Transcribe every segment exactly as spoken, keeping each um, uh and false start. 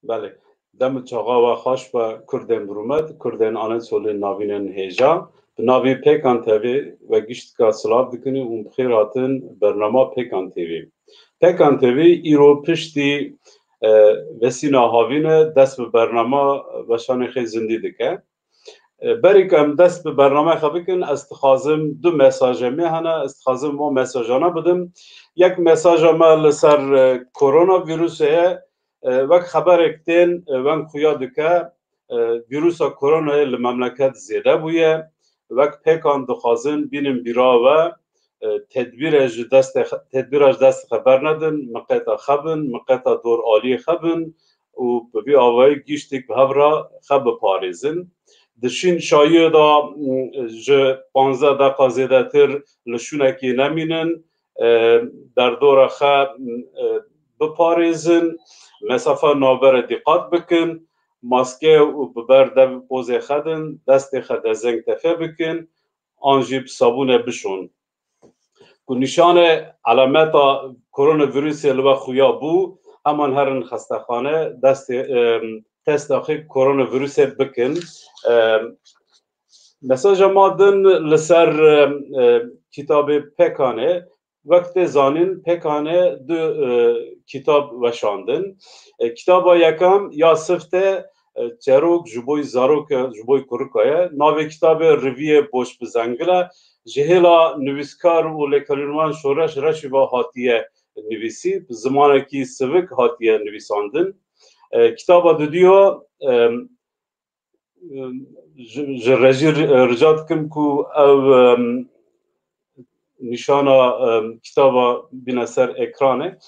Belê. Dem û çaxa we xweş be, Kurdên bi rûmet, Kurdên Anatolî navînên hêja. Bi navî Pêkan T V we giştika silav dikin û bi xêr hatin bernama Pêkan T V. Pêkan T V îro piştî, e, vesîna havîne dest bi bernama weşanê xê zindî dike. E, berî ku em dest bi bernameyê xwe bikin, ez dixwazim du mesaje me hene, ez dixwazim wan mesajana bidim. Yek mesaja me li ser, e, koronavîrusê ye. E, wek xeberek tên, e, weng xuya dike, e, vîrusa koronayê li memleket zêde bûye. Wek Pêkan dixwazin bînin bîra we, e, tedbîre ji destê xe-, tedbîra ji destê xwe bernedin, miqeta xwe bin, miqeta dor aliyê xwe bin û bi vî awayî giştik bi hev re xwe biparêzin. Di şîn şayiyê de, m, ji panzdeh deqa zêdetir li şûnekê nemînin, e, derdora xwe, e, biparêzin, mesafa navbere dîqat bikin, maske û bi ber dev pozê xwe din, destê xwe dezeng tefe bikin, an jî bi sabûne bişon. Ku nîşane elameta koronavîrusê li we xuya bû, heman herin xestexane, destê, em, testa xwe koronavîrusê bikin. Em, mesaja ma din li ser, em, em, kitabê Pêkanê, wek tê zanîn, Pêkanê du, e, kitab weşandin. E, kitaba yekam ya sifte, e, çerok ji bo zarok e, ji bo kurika ye. Navê kitabê Riviyê Boş bi Zengil e. Ji hêla nivîskar û lêkolînwan Şoreş Reşî ve hatiye nivîsî, bi zimanekî sivik hatiye nivîsandin. E, kitaba dudiyo, e, ji, ji rejî ri-, rica dikim ku ew, em, nîşana, em, kitaba bîne ser ekranê.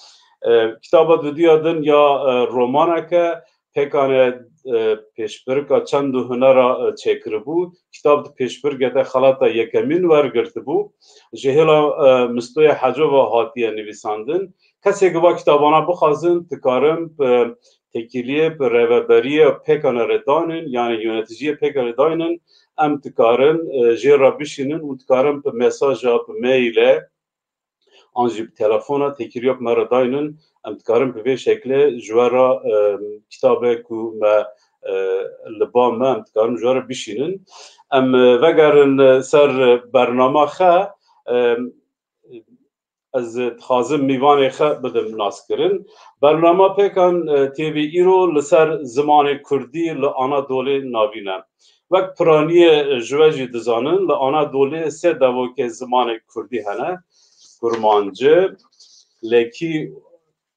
E, kitaba dudiya din ya, e, romanek e, Pêkanê, e, pêşbirka çend du hunera, e, çêkiribû. Kitab di pêşbirgê de xelata yekemîn wergirtibû. Ji hêla, e, Mistoyê Heco ve hatiye nivîsandin. Kesê ku va kitabana bixwazin, dikarin bi têkiliyê, bi rêveberiyê Pêkanê re danin, yanî yöneticiyê Pêkanê danin, em dikarin, e, jê re bişînin û dikarin bi mesaja, bi mailê, an jî bi telefona têkiliya bi me re daynin, em dikarin bi vê şekilê ji we re, e, kitabê ku me, e, li ba me, em dikarin ji we re bişînin. Em, e, vegerin, e, ser bernama xwe, e, ez dixwazim mîvanê xwe bidim naskirin. Bernama Pêkan, e, T V îro li ser zimanê kurdî li Anadolê navîn e. Wek piraniyê ji we jî dizanin, li Anadolê sê devokê zimanê kurdî hene: Kurmancî, Lekî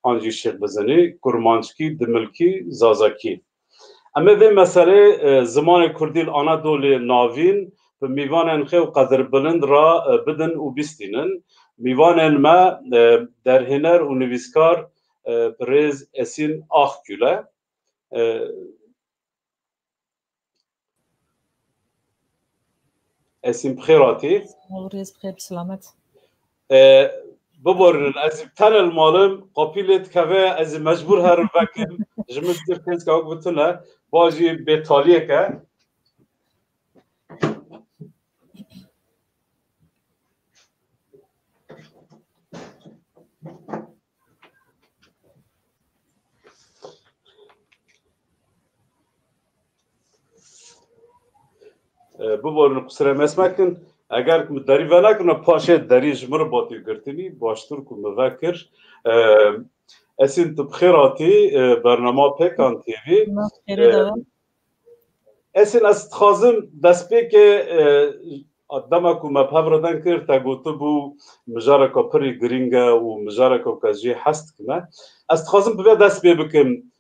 an jî Şêxbizinî, Kurmanckî, Dimilkî, Zazakî. Em ê vê meselê, e, zimanê kurdî li Anadolê navîn bi mîvanên xwe û qedirbilind re, e, bidin û bistînin. Mîvanên me, e, derhêner û nivîskar, e, birêz Esîn Akgül e. E, Esîn, bi xêr hatî. Sağ ol, rêz bi xêr, bi selamet. E, biborînin, ez ê tenê li mal im, qapî lê dikeve, ez ê mecbûr herim vekim. Ji min dûr kêska wek bi tune, ba jî bêtaliyek e. E, biborin, qusirê me mekin. Eger ku min derî venekirine, paşê derî ji min re batî girtinî, baştir ku min vekir. E, Esîn, tu bi xêr hatî, e, bernama Pêkan T V. Xêrê E, de be. Esîn, ez dixwazim destpêkê, e, dema ku me bi hev re deng kir, te gotibû mijareka pirî girîng e û mijareka ku ez jê hez dikim e. Ez dixwazim bi vê dest pê bikim.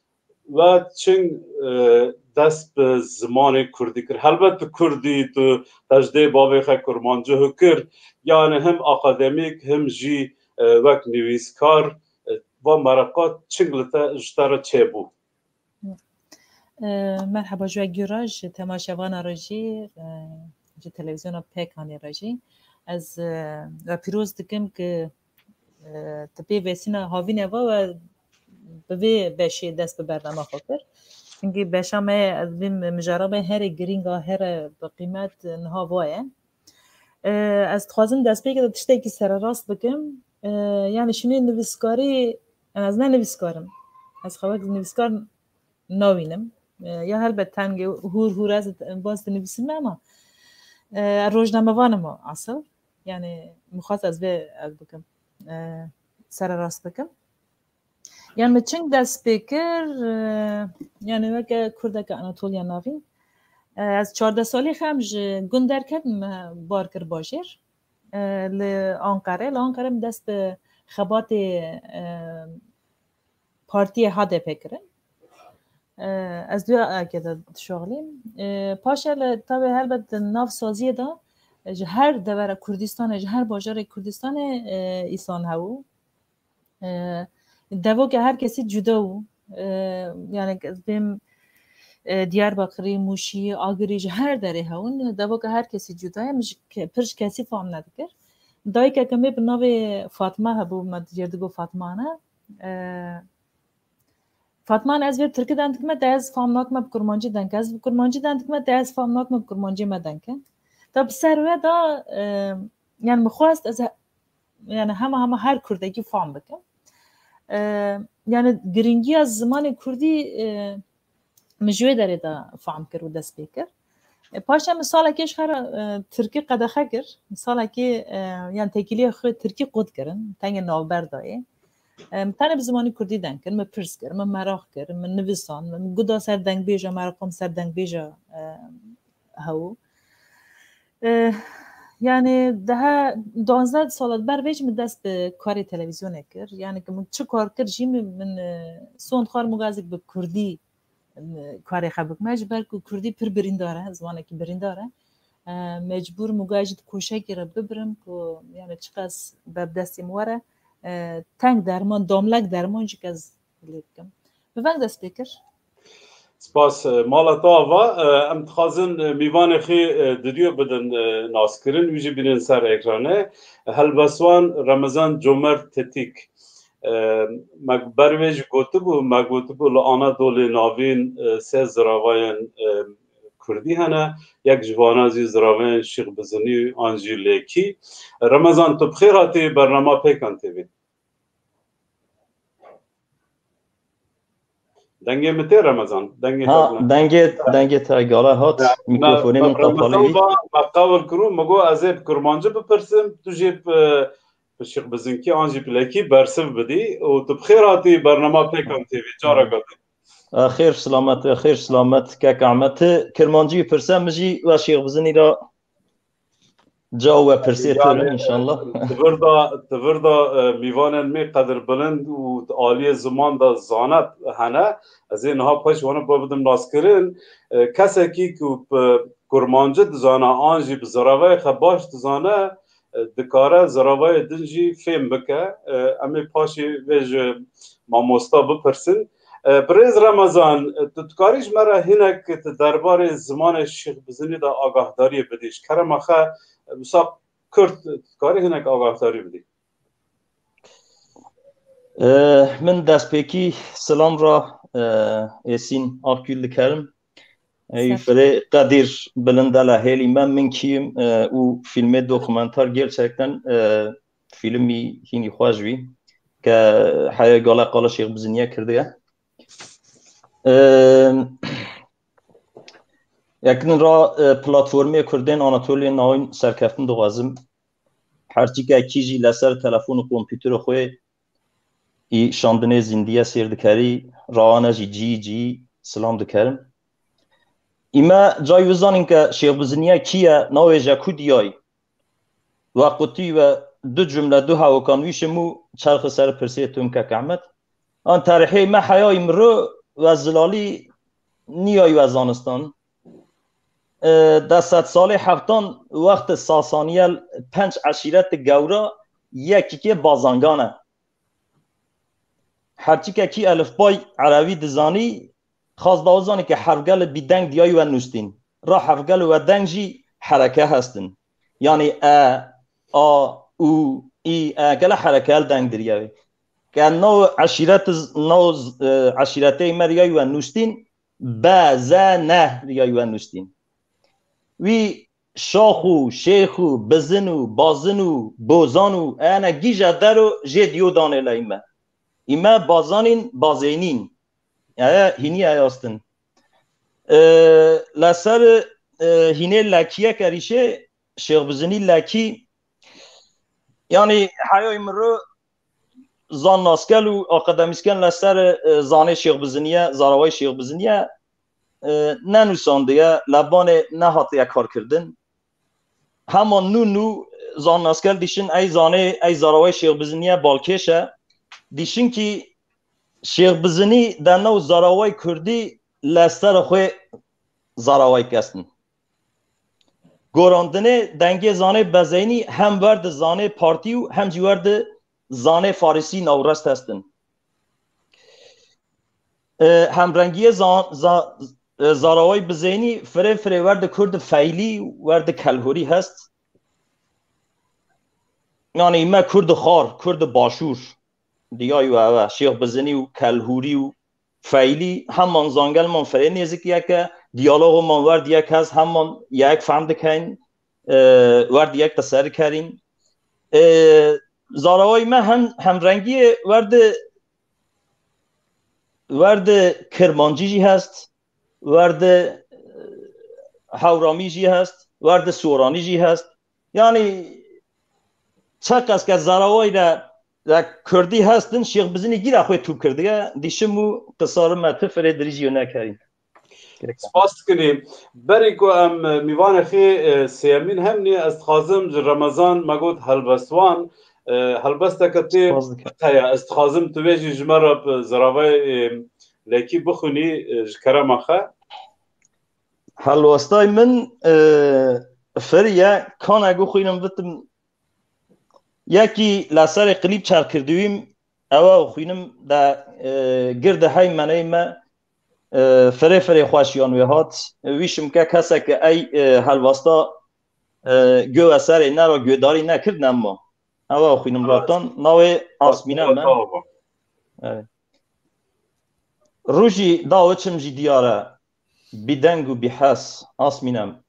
We çing, e, dest bi zimanê kurdî kir? Helbet tu kurdî, tu tejdê bavê xwe kurmancî hû kir, yanî him akademîk, him jî, e, wek nivîskar, e, va mereqa çing li te, ji te re çêbû? E, merheba ji we gura, ji temaşevana re jî, e, ji televîzyona Pêkanê re jî. Ez, e, we pîroz dikim ku, e, tu pê vesîna havîne ve we bi vê beşê dest bi bernama xwe kir. Çimkî beşa me, ez vê mijara me herê girîng a, herê bi qîmet niha va ye. E, ez dixwazim destpêkê de tiştekî sererast bikim. E, yanî şûnê nivîskarî, ez ne nivîskar im. Ez xwe wek nivîskar nabînim. E, ya helbet tengê hûr hûr ez baz dinivîsim ama, e, rojnamevan im asıl. Yani mixwast ez vê ev bikim. E, sererast bikim. Yani min çing dest pê kir, e, yani weke kurdeke Anatoliya Navîn. E, ez çardeh salî xem ji gund derketim, me bar kir bajêr. E, li Anqerê, li Anqerê min dest bi xebatê, e, partiyê H D P kirin. E, ez duya eke de dişoxilîm. E, paşê li tavê helbet di nav saziyê de, e, ji her devera Kurdistanê, ji her bajarê Kurdistanê, e, îsan hebû. E, devoke her kesî cuda bû. E, yani ez bêm, e, Diyarbakirî, Mûşî, Agirî ji her derê hewin. Devoke her kesî cuda ye. Min ji ke-, pir ji kesî fam nedikir. Dayikeke me bi navê Fatma hebû, me jê digot Fatma ne. E, Fatma ne, ez vê tirkî deng dikime, te ez fam nakime bi kurmancî deng ke. Ez bi kurmancî deng dikime, te ez fam nakime bi kurmancî me deng ke. Ta bi ser we da, e, yani min xwest ez he-, yani hema hema her kurdekî fam bikim. E, yani girîngiya zimanê kurdî, e, min ji wê derê de fam kir û dest pê kir. E, paşê min salekê ji xwe re, e, tirkî qedexe kir. Salekê, e, yan têkiliyê xwe tirkî qut kirin. Tengê navber dayê. E, min tenê bi zimanê kurdî deng kir, min pirs kir, min meraq kir, min nivisan, min guda ser dengbêja, meraqim ser dengbêja, e, hebû. E, yani daha duwazdeh salat ber vê jî min dest bi karê televîzyonê kir. Yani ki min çi kar kir jî min, min, e, sond xwar min gazek bi kurdî karê xwe bikime, ji ber ku kurdî pir birîndar e, zimanekî birîndar e. E, mecbûr im û gayê jî di koşekî re bibirim ku, yani çiqas ber destê min were, e, teng derman, damlek derman jî ez lê bikim. Bi veng dest pê kir. Spas, e, mala te ava. E, em dixwazin, e, mîvanê xê, e, didiyê bidin, e, naskirin, wî jî bînin ser ekranê. Helbestvan Remezan Comert Tetîk. E, me ber vê jî gotibû, me gotibû li Anadolê Navîn, e, sê ziravayên, e, kurdî hene, yek ji vana jî ziravayên Şêx Bizinî an jî Lêkî. Remezan, tu bi xêr hatî bernama Pêkan T V. Dengê min tê Remezan, dengê te Ha, bûne. dengê, dengê te gala hat, Ya, me, mikrofonê me min qapalî Remezan bî. va, me qewil kirû, me got ez ê bi kurmancî bipirsim, tu jî bi, bi Şêx Bizinkî an jî bi Lêkî bersiv bidî û tu bi xêr hatî bernama Pêkan T V, careke din. E, xêr silamet, e, xêr silamet, kek Ahmet. Ti kirmancî pirse, min jî we Şêx Bizinî re Ca we pirsê tu Yani, înşallah. Tivirda, tivirda, e, mîvanên me qedirbilind û aliyê ziman de zane hene. Ez ê niha paş wana bidim naskirin. E, kesekî ku bi kurmancî dizane, an jî bi ziravayê xwe baş dizane, e, dikare ziravayê din jî fêm bike. E, em ê paşê vê ji mamosta bipirsin. E, birêz Remezan, e, tu dikarî ji me re hinek tu derbarê zimanê Şêx Bizinî de agahdariyê bidî? Ji kerema xwe, e, wisa kurt, tu dikarî hinek agahdarî bidî? E, min destpêkî silam ra, e, Êsîn Akgül dikerim. Ey Ser. Firê qedîr bilindele hêlî me, min kî yim, e, û filmê dokumentar gerçekten, e, filmî hînî xweş bî ke heye gale qala Şêx Biziniye kirdiye. Em, Ekin ra, e, platformê Kurdên Anatoliyê Navîn serkeftin dixwazim. Her çikekî jî leser telefon û kompûtero xwe î şandinê zîndiye sêr dikerî, rawane jî cî cî silam dikerim. Îme cayî bizanîn ke Şêx Biziniye kî ye, navê je ku diyayî. We qutî we du cumle, du hewokan wîşim û çerxi ser pirsê tu, kek Ehmed. An tarîhê me heyayî miro we zilalî niyayî we zanistan. E, de sedsalê heftan wextê Sasaniye penc eşîreti gewra yekîkê Bazangan e. Her çikekî elifbay erebî dizanî, xas da zanî ke herfgel bi deng diyayî we nûstîn. Ra herfgel we deng jî hereke hestin. Yanî e, a, u, î, e, gele herekel deng diriyayî. Ke no eşîret, no, e, eşîretê me riyayî we nûstîn, be, ze, ne riyayî we nûstîn. Wî şax û şêx û bizin û bazin û bozan û ene gîje der û jê diyo danê leyme. Îme bazanîn, bazênîn. Heye, hînî eyastin. E, li ser, e, hînê lekiyek erîşê Şêx Bizinî lekî, yanî heyayê min re zan naskel û akademîsken li ser, e, zanê Şêx Biziniye, zarawayê Şêx Biziniye, e, nenûsandiye, lebanê nehatiye karkirdin. Hema nû nû zan naskel dîşin ey zanê, ey zarawayê Şêx Biziniye balkêş e. Dîşin kî Şêx Bizinî de nav zaraway kurdî li ser xwe zaraway kestin. Gorandinê dengê zanê bezeynî hem wer di zanê partî û hem jî wer di zanê farisî navrest hestin. E, hemrengiyê za-, za-, e, zaraway bizeynî firê firê wer di kurd feylî û wer di kelhurî hest. Yanî me kurd xar, kurd başûr. Diyayî û ev e. Şêx Bizinî û kelhurî û feylî heman zangelman firê nêzik yek e. Diyalogo man wer di yek hest, heman yek fehm dikeyn, e, wer di yek qise dikerîn. E, zarawayî me hem, hemrengiyê wer di, wer di kirmancî jî hest, wer di, e, hewramî jî hest, wer di soranî jî hest. Yanî çeqas ke zarawayî de, de kurdî hestin, Şêx Bizinî gîra xwe tû kirdiye, dîşim û qisarime tu firê dirîjî nekerîn. Spas dikinî. Berî ku em mîvanê xê, e, sêyemîn hemnî, ez dixwazim ji Remezan me got helbestwan, e, helbesteke tê Spas dikim. Heye. Ez dixwazim tu vê jî ji me re bi ziravayê, e, lekî bixwînî, e, ji kerema xwe. Helwestay min, e, firiye, kana gu xwînim vitim. Yekî li serê qilîb çer kirdûyîm, ew ew xwînim de, e, girdi heymeney me, e, firê firê xweşiyan wê hat. Wî şimke keseke ey, e, helwesta, e, gö eserê ne ra gödarî nekird nema. Ew ew xwînim ratan, navê Asmîne me. Evet. Rûjî da çim jî diyar e, bîdeng û bîhes, Asmînem.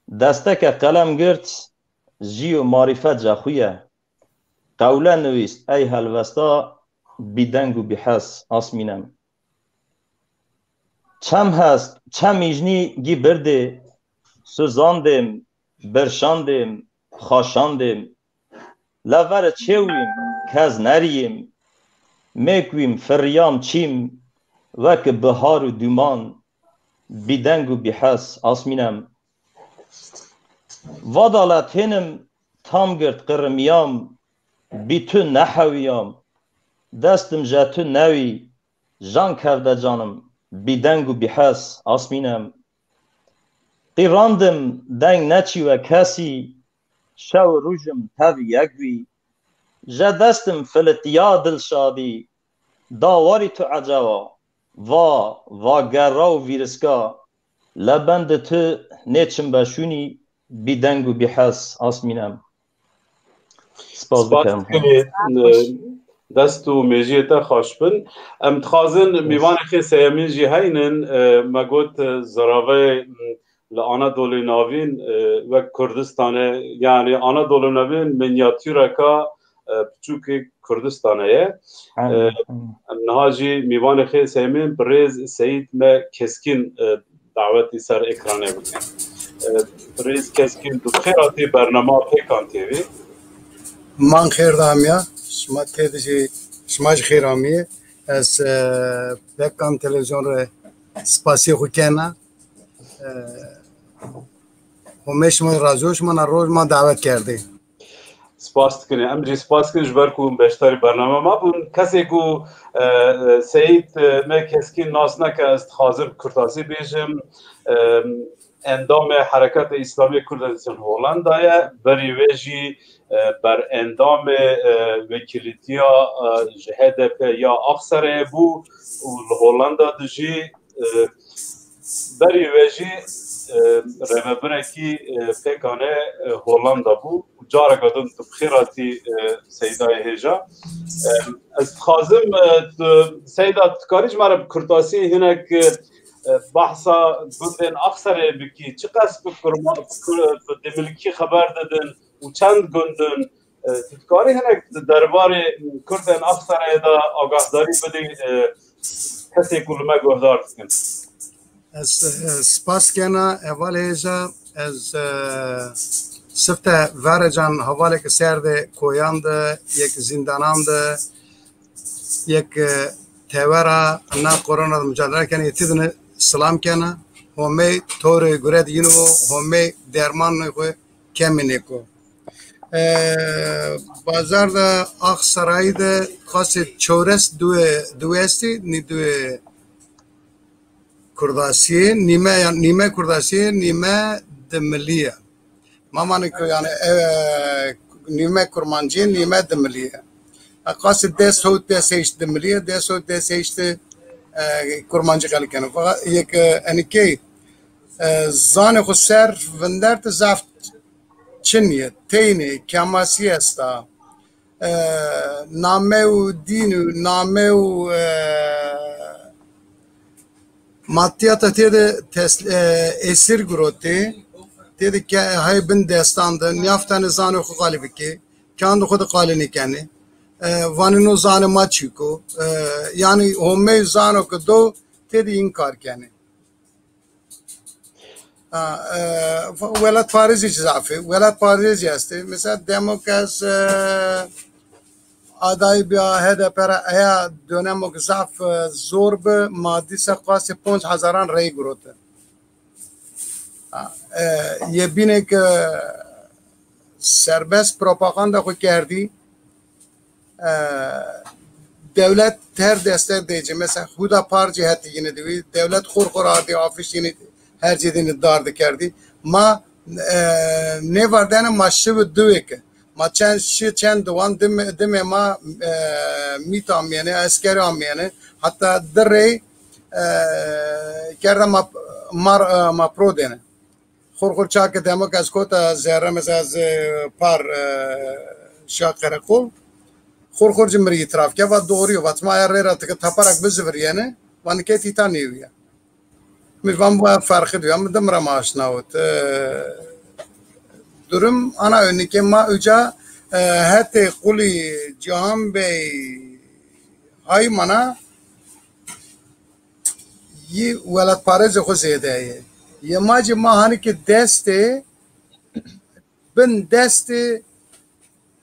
Desteke qelem girt, jî û marîfet je xwe ye. Qewle nivîst, ey helvesta, bîdeng û bîhes, Asmînem. Çem hest, çem îjnî gî birdê, suzandêm, birşandêm, xaşandêm. Lever çêwîm, kez neriyêm, mêk wîm, firriyam çîm, wek bihar û dûman, bîdeng û bîhes, Asmînem. Vada le tênim, tam girt qirimiyam, bî tu nehewiyam, destim je tu newî, jan kevde canim, bîdeng û bîhes, Asmînem. Qîrandim, deng neçî we kesî, şew û rûjim tev yek wî. Je destim filitiya dilşadî, da warî tu ecewa, va, va gerra û vîriska, le bendê tu nêçim be şûnî, bîdeng û bîhes, Asmînem. Spas Spas dikim. Dikim, e, dest û mêjiyê te xweş bin. Em dixwazin mîvanê xê seyemîn jî heynin, e, me got, e, zaraveyê, m, li Anadolê Navîn, e, wek Kurdistan e, yanî Anadolê Navîn minyatûreka, e, piçûkê Kurdistanê ye. Aynen, E, aynen. Em niha jî mîvanê xê seyemîn birêz Seyîd me Keskîn, e, dawetî ser ekranê bikin. E, birêz Keskîn, tu bi xêr hatî bernama Pêkan T V. Man xêr damiya, şima tê de jî, şima jî xêr amiyê. Ez, e, Pêkan televîzyon re spasiyê xwe kena. E, Homê şima razî, şima na roj ma dawet kerdî. Spas dikin. Em jî spas dikin ji ber ku beşdarî bername me bûn. Kesê ku, e, e, Seyîd, e, me Keskîn nas neke, ez dixwazim kurtasî bêjim. E, endamê Hereketa Îslamî Kurdistan Hollanda ye. Berî wê jî, e, berendamê, e, wekîlîtiya, e, ji H D P ya Axserê bû û li Hollanda dijî, e, berî wê jî, e, rêvebirekî, e, pêkanê, e, Hollanda bû. Careke din tu bi xêr hatî, e, Seydayê hêja. E, ez dixwazim, e, tu, Seyda, tu dikarî ji me re bi kurtasî hinek, e, e, behsa gundên Axserê bikî? Çiqas bi kurma-, bi kur-, bi demilkî xeber didin û çend gund in? E, tu dikarî hinek di derbarê Kurdên Axserê de agahdarî bidî, e, kesê ku li me guhdar dikin. Ez e, spas kena hevalê hêja, ez e, sifte verecan hevaleke ser de koyan de, yek zîndanan de, yek e, tewera na korona de mücadele kene, yetî dine selam kena. Homey torê gure de yîn o, homey dermanê xwe kemî nêko. E, bazar de Aksarayî de qasê çores duê, duê estî, nî duê Kurdasiyê, nîme, yan, nîme Kurdasiyê, nîme Dimilî ye. Ma manê ku, yani, e, nîme Kurmancî, nîme Dimilî ye. E, qasî des hewt des hêşt Dimilî ye, des hewt des hêşt, e, Kurmancî xelkene. Fakat yek, e, enikey, e, zanê xwe ser vinderte zaf çin ye, teynê, kemasî esta. E, name û dîn û name û, e, matiyata tê de tes-, e, esir girotê, tê de ke-, hay bin destan de, niyaftane zanê xwe qalî bike, kan de xwe de qalî nikene. E, vanê no zanê ma çîko. E, yani homey zano ke do tê de inkar kene. Ha, e, welatparêzî zaf e. Welatparêzî estê. Mesela demok ez, e, aday bîya H D P re, eya dönemok zaf, e, zor bi, ma dîsa qasê ponc hezaran rey girote. Ha, e, yê bînek, e, serbest propaganda xwe kerdî. E, dewlet her destek dêce. Mesela Huda Par cî hetî yine diwî. Dewlet xor xor ardî afîş yine her cî dîne dar dikerdî. Ma, e, nêvardene ma şiv diwê ke. Ma çend şi çend diwan dime, dime ma, e, mît amiyene, esker amiyene. Hatta dirê, e, kerde ma, mar, e, ma pro dene. Xor xor çake demok ez kota zerre, mesela ez, e, Par, e, şa qereqol. Xor xor ji mirî îtiraf ke, va doğru yo, va tima ya rê ra tike teperek biziviriyene, va nike tîta nêwiye. Min van bu ferqi diyo, min dim re ma aşina wit. E, durum ana önike ma uca, e, hetê qulî Cihan Bey Haymana, yî welatparêzê xwe zêde ye. Yê ma jî ma hanike destê, bin destê,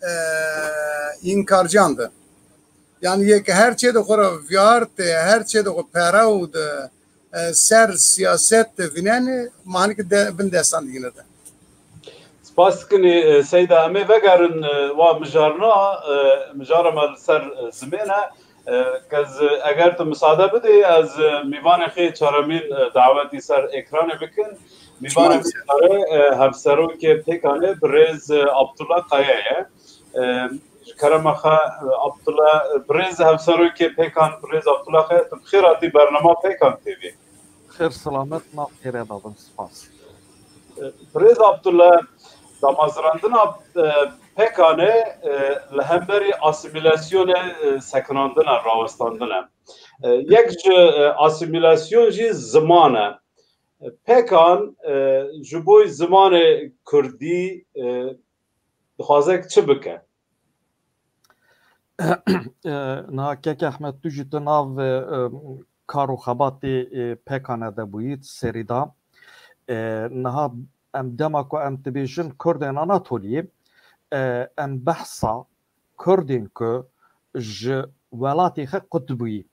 e, înkarciyan de. Yani yek her çê de xwe re viyarte, her çê de xwe perew de, e, ser siyaset de vînene, ma hanike de, bin destan digine de. Spas dikin, e, Seyda, em ê vegerin, e, wa mijarna, e, mijara me li ser, e, zimên e. E, kez, e, eger tu misade bidî, ez, e, mîvanê xê çaremîn, e, dawetî ser ekranê bikin. Mîvanê Çima? Mijare, e, hevserokê Pêkanê birêz, e, Abdullah Kaya ye. E, ji kerema xwe, e, Abdullah, e, birêz hevserokê Pêkan, birêz Abdullah Kaya, tu bi xêr hatî bernama Pêkan T V. Xêr selamet, nav xêre dabin, spas. Birêz Abdullah, damezrandina, e, Pêkanê, e, li hemberî asîmîlasyonê, e, sekinandin e, rawestandin e. E, yek ji, e, asîmîlasyon jî ziman e. Pêkan, e, ji bo zimanê kurdî, e, dixwaze çi bike? E, niha kek Ehmed, tu jî tu nav, e, e, kar û xebatê, e, Pêkanê de bûyî, serî da. E, niha em dema ku em dibêjin Kurdên Anatoliyê, e, em behsa Kurdên ku ji welatê xwe qut bûyî.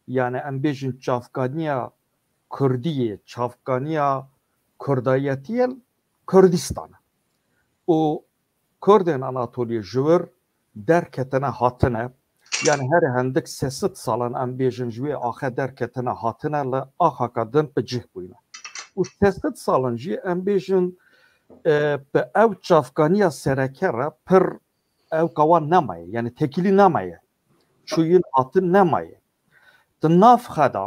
Yani em bêjin çavkaniya Kurdiyê, çavkaniya Kurdayetiyê li Kurdistan e. Û Kurdên Anatoliyê ji wir derketine hatine, yani herê hindik sê sed salan em bêjin ji wê axe derketine hatine, li axaka din bi cih bûyne. Û sê sed salan jî em bêjin, e, bi ew çavkaniya sereke re pir ewka wan nemaye, yani tekîlî nemaye, çûyîn hatin nemaye. Di nav xwe de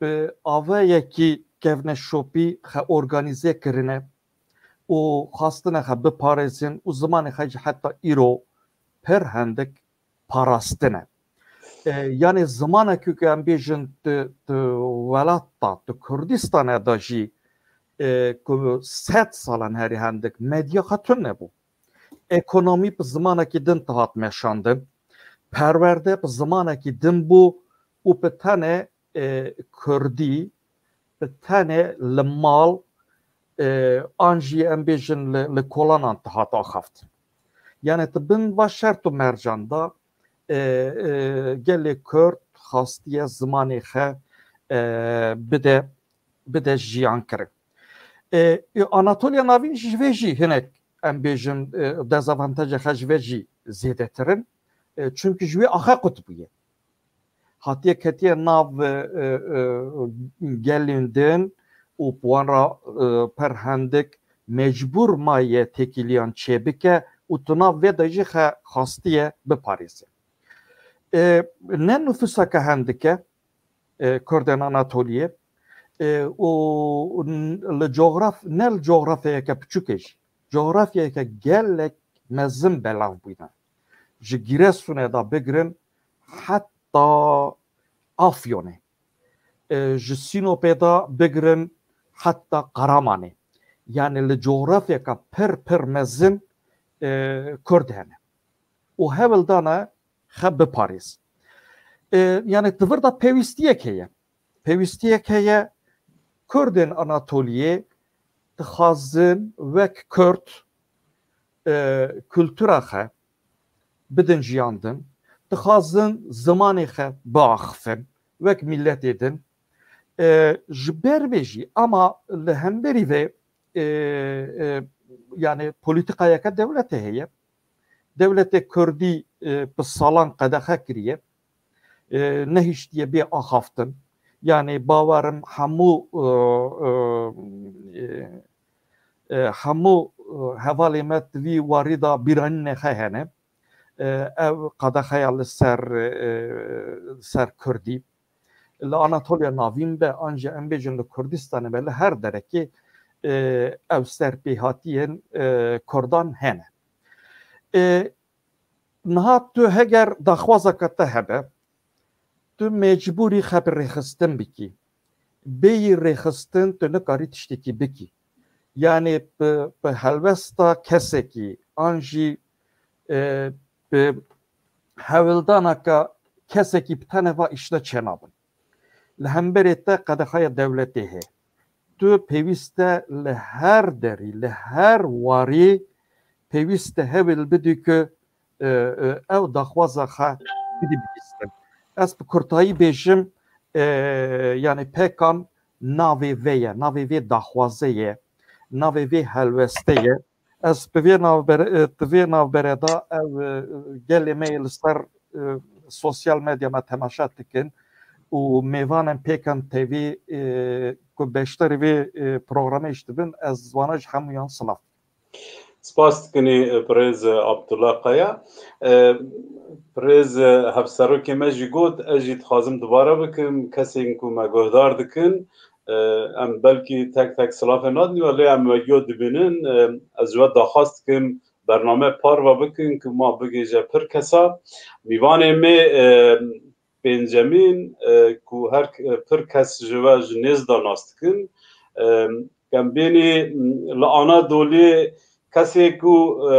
bi avayekî kevneşopî xe organîze kirine û xwastine xe biparêzin û zimanê xe jî heta îro pir hindik parastine. E, yani zimanekî ku em bêjin tu, tu welata, tu Kurdistanê de jî, e, ku sed salan herî hindik medya xwe tune bû. Ekonomî bi zimanekî din dihat meşandin. Perwerde bi zimanekî din bû û bi tenê, e, kurdî, bi tenê li mal, e, an jî em bêjin li, li kolanan dihat axaftin. Yani di bin va şert û mercan de, e, e, gelê kurd xastiye zimanê xwe, e, bide, bide jiyan kirin. E, e, Anatoliya Navîn ji vê jî hinek, em bêjin, e, dezavantaja xwe ji vê jî zêdetir in. E, çimkî ji wê axe qut bûye. Hatiye ketiye nav, e, e, e, gelên din û bi wan re, e, per hendik mecbûr maye têkiliyan çêbike û di nav vê de jî xe-, xastiye biparêze. E, ne nifûseke hendik e, e, Kurdên Anatoliyê, e, û n-, li coxraf-, ne li coxrafyayeke piçûkê jî, coxrafyayeke gelek mezin belav bûyne. Ji Giresunê de bigirin heta Afyonê, e, ji Sînopê de bigirin heta Qaramanê. Yani li coxrafyeka pir pir mezin, e, Kurd hene. Û hewl dane xe biparêz. E, yani di vir de pêwîstiyek heye. Pêwîstiyek heye, Kurdên Anatoliyê dixwazin wek Kurd, e, kultura xe bidin jiyandin, dixwazin zimanê xe biaxifin wek miletê din. E, ji ber vê jî, ama li hemberî vê, e, e, yani polîtîkayeke dewletê heye. Dewletê Kurdî, e, bi salan qedexe kiriye. E, nehiştiye bê axaftin. Yani bawerim hemû, e, e, e, e, hemû, e, hevalê me di vî warî de bîranînê xwe hene. E, ev qedexeya li ser, e, ser Kurdî. Li Anatoliya Navîn be, an jî em bêjin li Kurdistanê be, li her derekê, e, ew serpêhatiyên, e, Kurdan hene. E, niha tu heger daxwazeke te hebe, tu mecbûrî xwe bi rêxistin bikî. Bêyî rêxistin tu nikarî tiştekî bikî. Yani bi, bi helwesta kesekî, an jî, e, bi hewldaneke kesekî bi tenê va îşte çênabin. Li hemberê te qedexeya dewletê heye. Tu pêwîst e li her derî, li her warî pêwîst e hewl bidî ku, e, e, ew daxwaza xwe bidî bihîstin. Ez bi kurtayî bêjim, e, yani P K K navê vê ye, navê vê daxwaze ye, navê vê helweste ye. Ez bi vê navbere-, e, di vê navbere de ev, e, gelê me yê li ser, e, sosyal medya me temaşe dikin û mêvanên P K K T V, e, ku beşdarî vê, e, programê jî dibin, ez wana ji hemûyan silav. Spas dikinî, e, birêz, e, Abdullah Kaya. E, birêz, e, hevserokê me jî got, ez jî dixwazim dubare bikim, kesên ku me guhdar dikin, e, em belkî tek tek silafê nadin, lê em we giyo dibînin. E, ez ji we daxwaz dikim, bername parve bikin, ku ma bigihîje pir kesa. Mîvanê me, e, pêncemîn, e, ku her k-, e, pir kes ji we ji nêz de nas dikin. E, em bênî, m, li Anadolê kesê ku, e,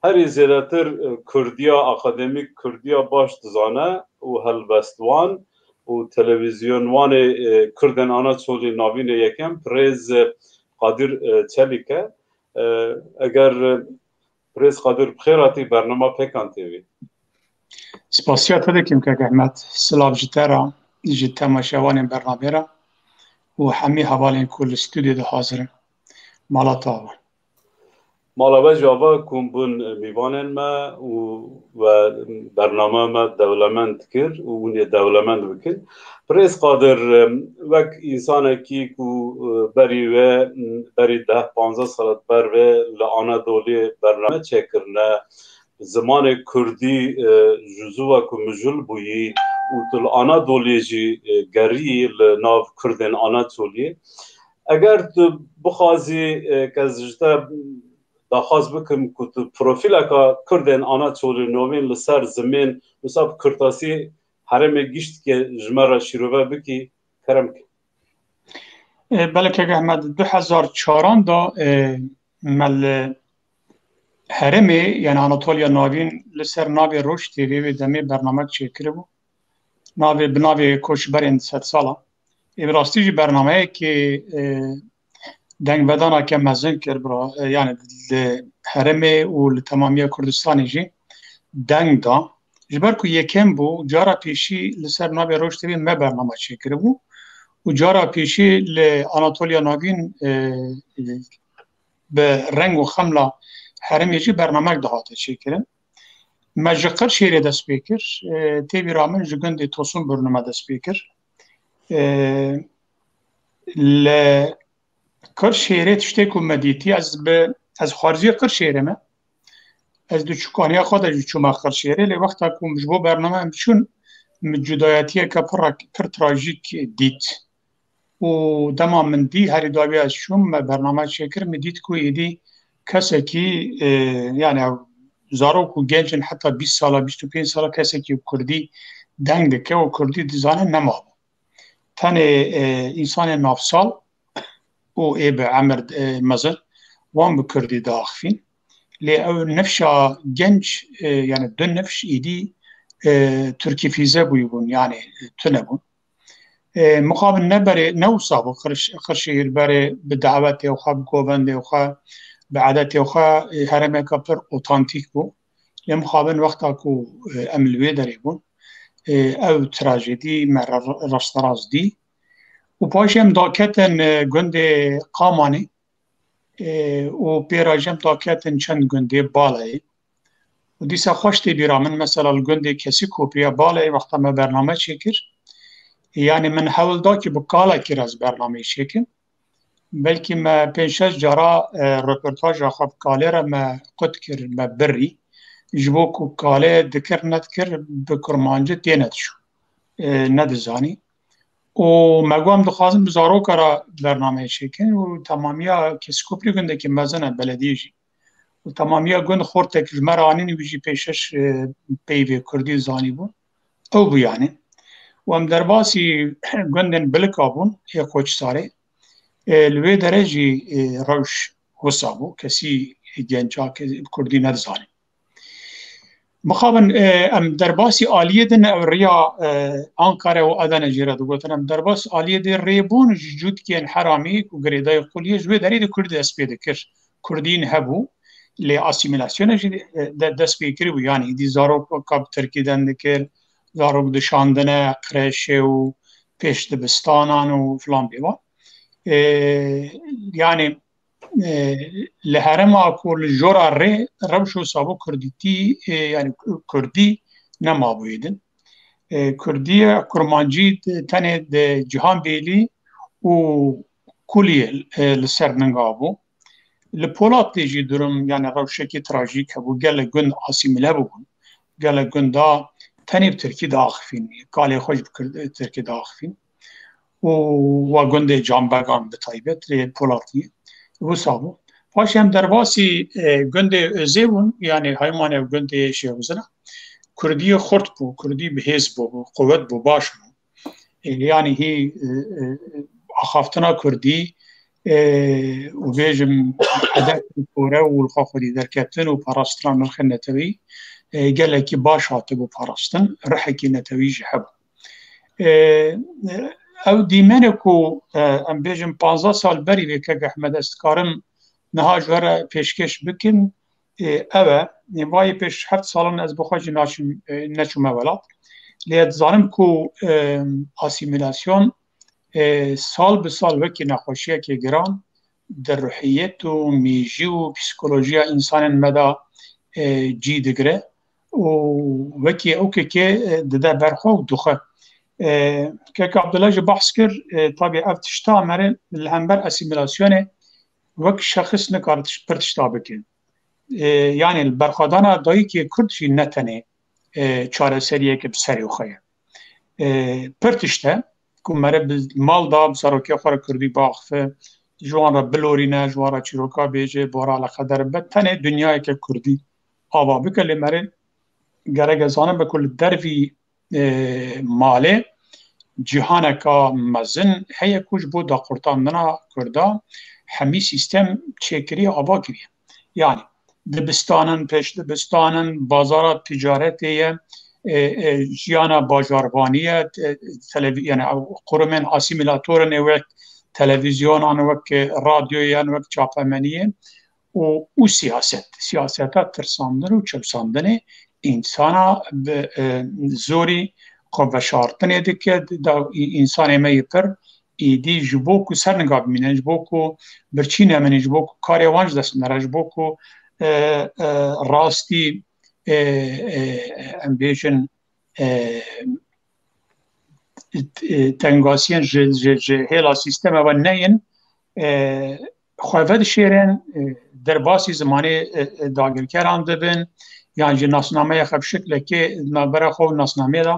herî zêdetir, e, Kurdiya, akademîk Kurdiya baş dizane û helbestwan û televîzyonwanê, e, Kurdên Anatolî navînê yekem, birêz, e, Qadir, e, Çelîk e. E, eger, e, Birêz Qadir, bi xêr hatî bernama P K K T V. Spasiya te dikim kek Ehmed. Silav ji te re, ji temaşevanên bernamê re û hemî hevalên ku li stûdyo de hazir in. Mala te ava. Mala we jî ava, ku hûn bûn mîvanên me û we bernama me dewlemend kir û hûn ê dewlemend bikin. Birêz Qadir, wek însanekî ku, e, berî wê, berî deh panzdeh sal ber vê li Anadolê bername çêkirine, zimanê kurdî, e, ji zû ve ku mijûl bûyî û tu li Anadolê jî, e, geriyî li nav Kurdên Anatoliyê. Eger tu bixwazî, e, ke ez ji te daxwaz bikim ku tu profîleka Kurdên Anatolî novîn li ser zimên, wisa bi kurtasî herêmê giştikê ji me re şîrove bikî, kerem ke. E, belê kek Ehmed, du hezar çaran de, e, me li herêmê, yani Anatoliya Navîn, li ser navê Roj T V vê demê bernamek çêkiribû. Navê, bi navê koçberên sedsala. Ê, bi rastî jî bernameyekî, e, dengvedaneke mezin kir, bira, e, yani li herêmê û li temamiya Kurdistanê jî deng da. Ji ber ku yekem bû, cara pêşî li ser navê Roj T V me bername çêkiribû û cara pêşî li Anatoliya Navîn, e, bi reng û xemla herêmê jî bernamek dihate çêkirin. Me ji Qirşêrê dest pê kir. E, tê bîra min ji gundê Tosunburnu me dest pê kir. E, li Qirşêrê tiştê ku me dîtî, ez bi, ez xwarziyê Qirşêrê me. Ez di çûkaniya xwe de jî çûme Qirşêrê, lê wexta ku ji bo bername em çûn, min cudayetiyeke pir, pir trajîk dît. Û dema min dî, herî dawî ez çûm, me bername çêkir, min dît ku êdî kesekî, e, yani zarok û genc in, heta bîst sala, bîst û pênc sala kesekî kurdî deng dike û kurdî dizane nemabû. Tenê, e, însanên navsal û ê bi emir, e, mezin, wan bi kurdî diaxifîn. Lê ew nifşa genc, e, yani du nifş êdî, e, tirkîfîze bûyîbûn, yani tune bûn. E, mixabin ne berê, ne wisa bû Qirş-, Qirşehîr berê bi dawetê xwe, bi govendê xwe, bi edetê xwe, e, herêmeke pir otantîk bû. Lê mixabin wexta ku, e, em li wê derê bûn, e, ew trajedî me re-, rasterast dî. Û paşê em daketin, e, gundê Qamanê, e, û pê re jî em daketin çend gundê Balayê. Û dîsa xweş tê bîra min, mesela li gundê Kesîkopî ya Balayê wexta me bername çêkir, yani min hewl da ki bi kalekî re ez bernameyê çêkim. Belkî me pênc şeş cara, e, reportaja xwe bi kalê re me qut kir, me birî. Ji bo ku kalê dikir nedikir bi kurmancî têne diçû, e, nedizanî. Û me got em dixwazin bi zaroka re bernameyê çêkin û temamiya Kesîkoplî gundekî mezin e, belediyê jî. Û temamiya gund xortek ji me re anîn, wî jî pêşeş, e, peyvê kurdî zanîbû. Ew bû yani. Û em derbasî gundên Bilika bûn, ê Qoçsarê. E, li wê derê jî, e, rewş wisa bû. Kesî genca ke kurdî nedizanî. Mixabin, e, em derbasî aliyê din, ew riya, e, Ankara û Adana jî re digotin. Em derbas aliyê din rê bûn ji cûtkên heramî ku girêdayî quliyê ji wê derê de kurdî dest pê dikir. Kurdîn hebû, lê asîmîlasyonê jî, e, de, dest pê kiribû. Yani îdî zarok ka bi tirkî deng dikir, zarok dişandine kreşê û pêş dibistanan û filan bêvan. E, yani, e, li herêma ku li jora rê rewş û sabo kurdîtî, e, yani ku-, kurdî nemabûyê din. E, kurdî, kurmancî tenê di Cihanbêlî û Kuliyê, e, li ser ninga bû. Li Polatê jî durum, yani rewşekî trajîk hebû. Gelek gund asîmîle bûbûn. Gelek gunda tenê bi tirkî diaxifîn. Kalê xwe jî bi kird-, tirkî diaxifîn. Û wa gundê Canbegan bi taybet lê Polatiyê wisa bû. Paşê em derbasî, e, gundê Özê bûn, yani Haymanê û gundê Şêxuzina. Kurdiyê xurt bû, kurdî bi hêz bû, bi quwet bû, baş bû. E, yani hî, e, e, axaftina kurdî, e, û bêjim edet û kore û li xwe xwedî derketin û parastina nirxên netewî, e, gelekî baş hatibû parastin, rihekî netewî jî hebû. E, ew dîmenê ku, e, em bêjin panzdeh sal berî vê kek Ehmed ez dikarim niha ji we re pêşkêş bikim, e, ew e. Vayê pêş heft salan ez bi xwe jî naçim, e, neçûme welat. Lê ez dizanim ku, e, asîmîlasyon, e, sal bi sal wekî nexweşiyekê giran di ruhiyet û mêjî û psîkolojiya însanên me de, e, cî digire û wekî ew kekê, e, dide ber xwe û dixwe. E, kek Abdullah jî behs kir, e, tabî ev tişta mere li hember asîmîlasyonê wek şexis nikare tiş-, pir tişta bike. E, yani li berxwedana dayikê Kurd jî ne tenê, e, çareseriyeke bi serê xwe ye. E, pir tişt e ku mere bi mal da, bi zarokê xwe re kurdî biaxife, ji wan re bilorîne, ji wan re çîroka bêje, bi wan re eleqedar be, tenê dinyayeke kurdî ava bike. Lê mere gerek ez zanim be ku li dervî, e, malê cîhaneka mezin heye ku ji bo daqurtandina kurda hemî sîstem çêkiriye, ava kiriye. Yani dibistanin, pêş dibistanin, bazara ticaretê ye, e, e, jiyana bajarvanî ye, te-, televi-, yani ew qurumên asîmîlatorin ê wek televîzyonan, wek radyoyan, wek çapemeniyên û, û siyaset. Siyaseta tirsandin û çewsandinê însana bi, e, zorî xwe veşartinê dike, da însanê me yê pir êdî ji bo ku serniga bimînin, ji bo ku birçî nemînin, ji bo ku karê wan ji dest nere, ji bo ku, e, e, rastî, e, e, em bêjin, e, e, tengasiyên ji, ji, ji hêla sîstema ve neyin, e, xwe vedişêrin, e, derbasî zimanê, e, e, dagirkeran dibin, yan ji nasnameya xwe bi şiklekê navbera xwe û nasnameyê de,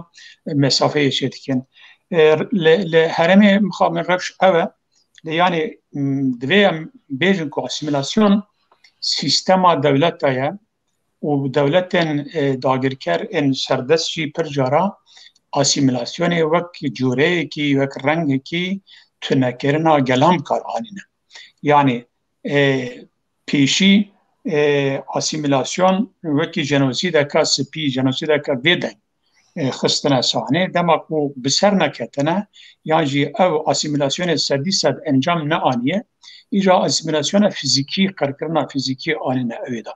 e, mesafeyê çêdikin. E, li, li herêmê mixabin rewş ew e, lê yanî, m, divê em bêjin ku asîmîlasyon sîstema dewleta ye û dewletên, e, dagirker ên serdest jî pir cara asîmîlasyonê wek cûreyekî, wek rengekî tunekirina gelan bi kar anîne. Yanî, e, pêşî, e, asîmîlasyon wekî jenosîdeka spî, jenosîdeka vê deng, e, xistine sahnê. Dema ku bi ser neketine, yan jî ew asîmîlasyonê sedî sed encam neaniye, îja asîmîlasyona fîzîkî, qirkirina fîzîkî anîne ewê de,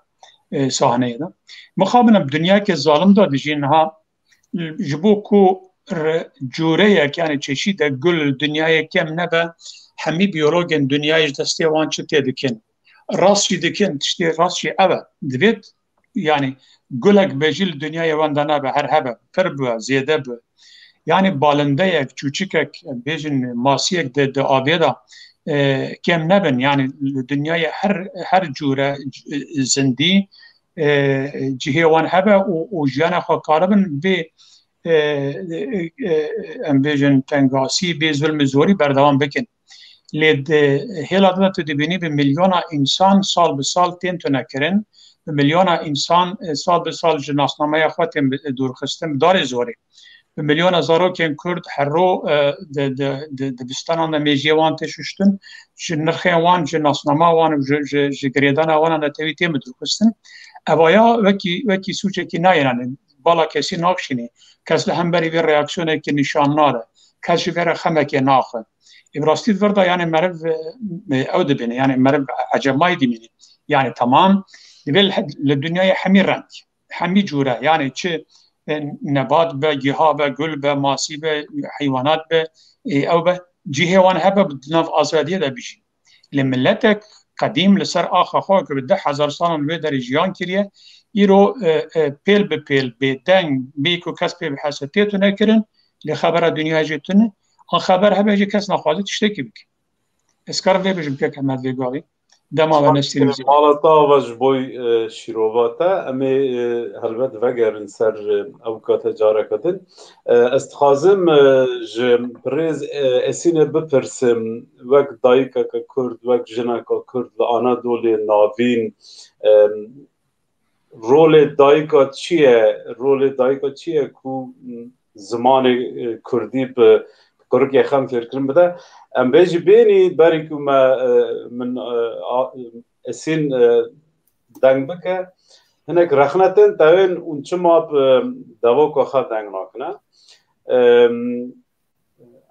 e, sahneyê de. Mixabin em dinyayeke zalim de dijîn niha, ji bo ku re-, cûreyek, yani çeşîdek gul li dinyayê kêm nebe, hemî biyologên dinyayê ji destê wan çi tê dikin? Rast jî dikin, tiştê rast jî ev e. Divêt, yani gulek be jî li dinyayê wenda nebe, her hebe, pir be, zêde be. Yani balindeyek, çûçikek, bêjin masiyek di, di avê de, e, kêm nebin. Yani li dinyayê her, her cûre c-, zindî, e, cihê wan hebe û, û jiyana xwe karibin vê, e, e, e, em bêjin tengasî, vê zulmê zorî berdewam bikin. Lê di hêla din de tu dibînî bi milyona însan sal bi sal tên tunekirin, bi milyona însan, e, sal bi sal ji nasnameya xwe tên bi-, dûrxistin bi darê zorê. Bi milyona zarokên Kurd her ro, e, di, di, di dibistanan de mêjiyê wan tê şuştin, ji nirxên wan, ji nasnama wan û ji, ji, ji girêdana wan netewî tê dûrxistin. Evaya wekî, wekî sûcekî nayê, yani bala kesî naxşînê. Kes li hemberî vê reaksiyonekî nîşan nade. Kes ji vê re xemekê naxwe. Ê, bi rastî di vir de, yani meriv, e, ew dibîne, yani meriv ecemayî dimîne. Yani tamam, divê li, li dinyayê hemî reng, hemî cûre, yani çi, e, nebat be, giha be, gul be, masî be, heywanat be, e, ew be, cihê wan hebe di nav azadiyê de bijîn. Lê miletek qedîm li ser axa xwe ku bi du hezar salan wê derê jiyan kiriye, îro, e, e, pêl bi pêl bêdeng, bê ku kes pê bihese tê tune kirin, lê xebera dinyayê jê tune, an xeber hebe jî kes naxwaze tiştekî bike. Ez karim vê bijim kek Ehmed vê gavî. Dema ve neştînim zî. Mala te ava ji bo, e, şîrova te. Em ê, e, helbet vegerin ser, e, ew kate careke din. E, ez dixwazim, e, ji birêz, e, Esînê bipirsim, wek dayikeke Kurd, wek jineke Kurd li Anadolê Navîn, e, rolê dayika çi ye? Rolê dayika çi ye ku, m, zimanê, e, Kurdî bi kurikê xem fêrkirin bide? Em bê jî bênî berî ku me, e, min, e, a, Esîn, e, deng bike. Hinek rexne tên tewên ûn çima bi devoka xwe deng nakine? Em,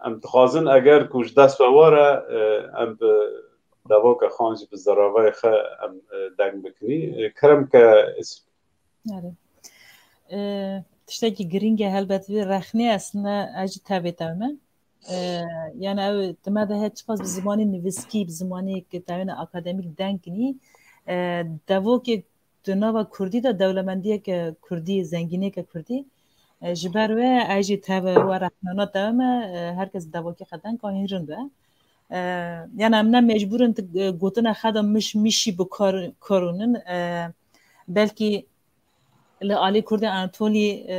em dixwazin eger ku ji dest ve were, e, em bi devoka xwe an jî bi zeravayê xwe em, e, deng bikinî. E, kerem ke Esîn. Erê. E, tiştekî girîng e helbet vê rexnê aslında ez jî tevê te me. E, yani ew time de heye çiqas bi zimanê nivîskî, bi zimanê ke tewêne akademîk deng kinî, e, devokê di nava Kurdî de dewlemendiyeke Kurdî, zengîniyeke Kurdî. E, ji ber wê ez jî teve we rexnana teve me, e, her kes devokê xwe deng ka hîn rind be. E, yani em ne mecbûr in tu, e, gotina xwe de miş mişî bi kar, karûnin. E, belkî li alî Kurdê Anatolî, e,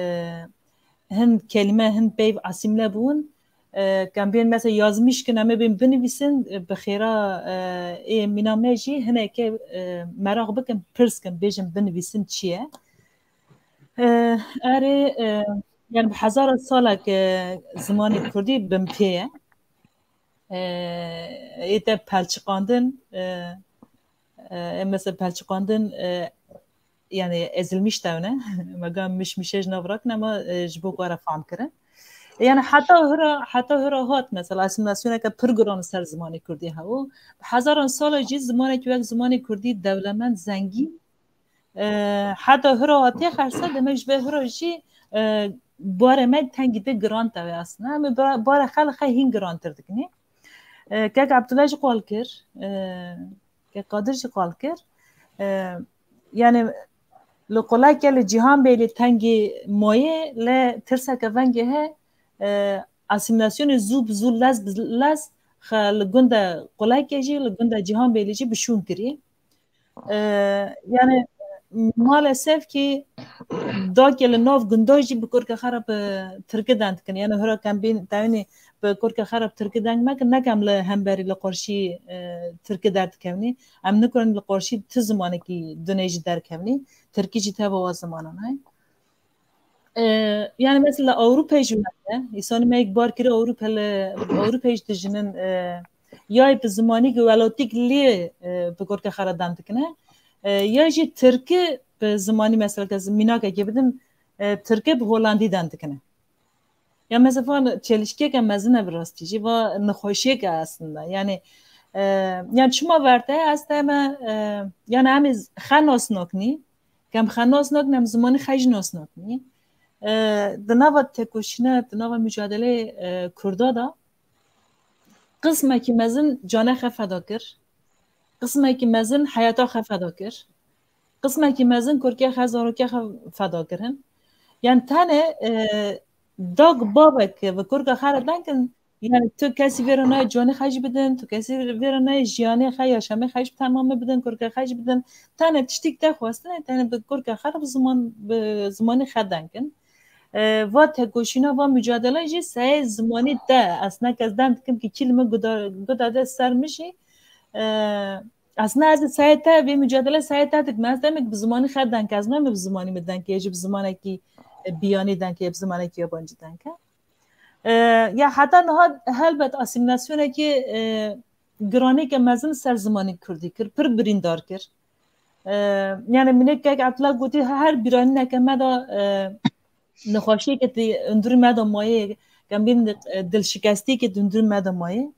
hin kelîme, hin peyv asîmle bûn. E, ke em bên mesela yazmîş kin, em ê bên binivîsin, e, bi xêra, e, ê mîna me jî hineke, e, meraq bikin, pirs kin, bêjin binivîsin çi ye. E, erê, e, yani bi hezara salek, e, zimanê Kurdî bin pê ye. E, ê te pelçiqandin, e, e, ê mesela pelçiqandin, e, yani ezilmiş tewne. Me ga mişmişe ji nav rakin ama e, ji bo ku were fam kirin. Yani heta hira, heta hira hat mesela asimilasyoneke pir giran li ser zimanê kurdî hebû. Bi hezaran sala jî zimanekî wek zimanê kurdî dewlemend, zengîn, e, heta hira hatiye xerse, demek ji vê hira jî e, barê me tengî de giran tewê aslında. Em ê ba-, barê xelqê hîn girantir dikinê. E, kek Abdullah jî qal kir, e, kek Qadir jî qal kir. E, yani li quleke li Cîhan Bêlî tengî mayê, lê tirseke vengê he, e, asîmîlasyonê zû bi zû, lez bi lez xe-, li gund de qulekê jî, li gund de Cîhan Bêlî jî bi şûn kirî. E, yani maalesef ki dakê li nav gunda jî bi kurke xwe re bi tirki deng dikin. Yani hira kem bîn tewinî bi kurke xwe re bi tirki deng mekin, nekem li hemberî li qarşî e, tirki derdikevnî. Em nikarin li qarşî ti zimanekî dunê jî derkevnî. Tirkî jî teva wa zimanan e. E, yani mesela Ewropa jî me, îsanî me yek bar kiri Ewropa li Ewropa jî dijinin e, yay bi zimanî ki welatîk lê e, bi kurke xwe re deng dikine. E, ya jî tirki bi zimanî mesela ke mînakekê bidim e, tirki bi holandî deng dikine. Ya mesela çelişkiyeke mezin e bi rastî jî, va nexweşiyeke aslında. Yani e, yani çima verte ez te me e, yani em ê xwe nas nakinî, kem xwe nas nakin em zimanî xwe jî nas nakinî. E, di nava tekoşîna, di nava mücadeleyê e, kurda da qismekî mezin canê xwe feda kir, qismekî mezin heyata xwe feda kir, qismekî mezin kurkê xwe, zarokê xwe feda kirin. Yani tenê e, dog bavek ve kurka xwe re deng kin, yani tu kesî vê re nayê canê xwe jî bidin, tu kesî vê re nayê jiyanê xwe, yaşamê xwe jî bi temamî bidin, kurka xwe jî bidin. Tenê tiştîk te xwestine, tenê bi kurka xwe re bi ziman, bi zimanî xwe deng kin. E, va tekoşîna, va mücadele jî seyê zimanî te, ez ne kes deng dikim ki kî li min guda, guda de ser min jî. E, aslında ez seyê te, vê mücadele seyê te dikim. Ez demek bi zimanî xwe deng ke, ez ne bi zimanî min deng ke, jî bi zimanekî e, biyanî deng ke, bi zimanekî yabancî deng ke. E, ya heta niha helbet asîmîlasyonekî e, giranîke mezin ser zimanê kurdî kir, pir birîndar kir. E, yani minik kek Abdullah gotî, her bîranîneke me de e, nexweşiyeke di hundirî me de mayê, kembîn e, dilşikestiyeke di hundirî me de mayê.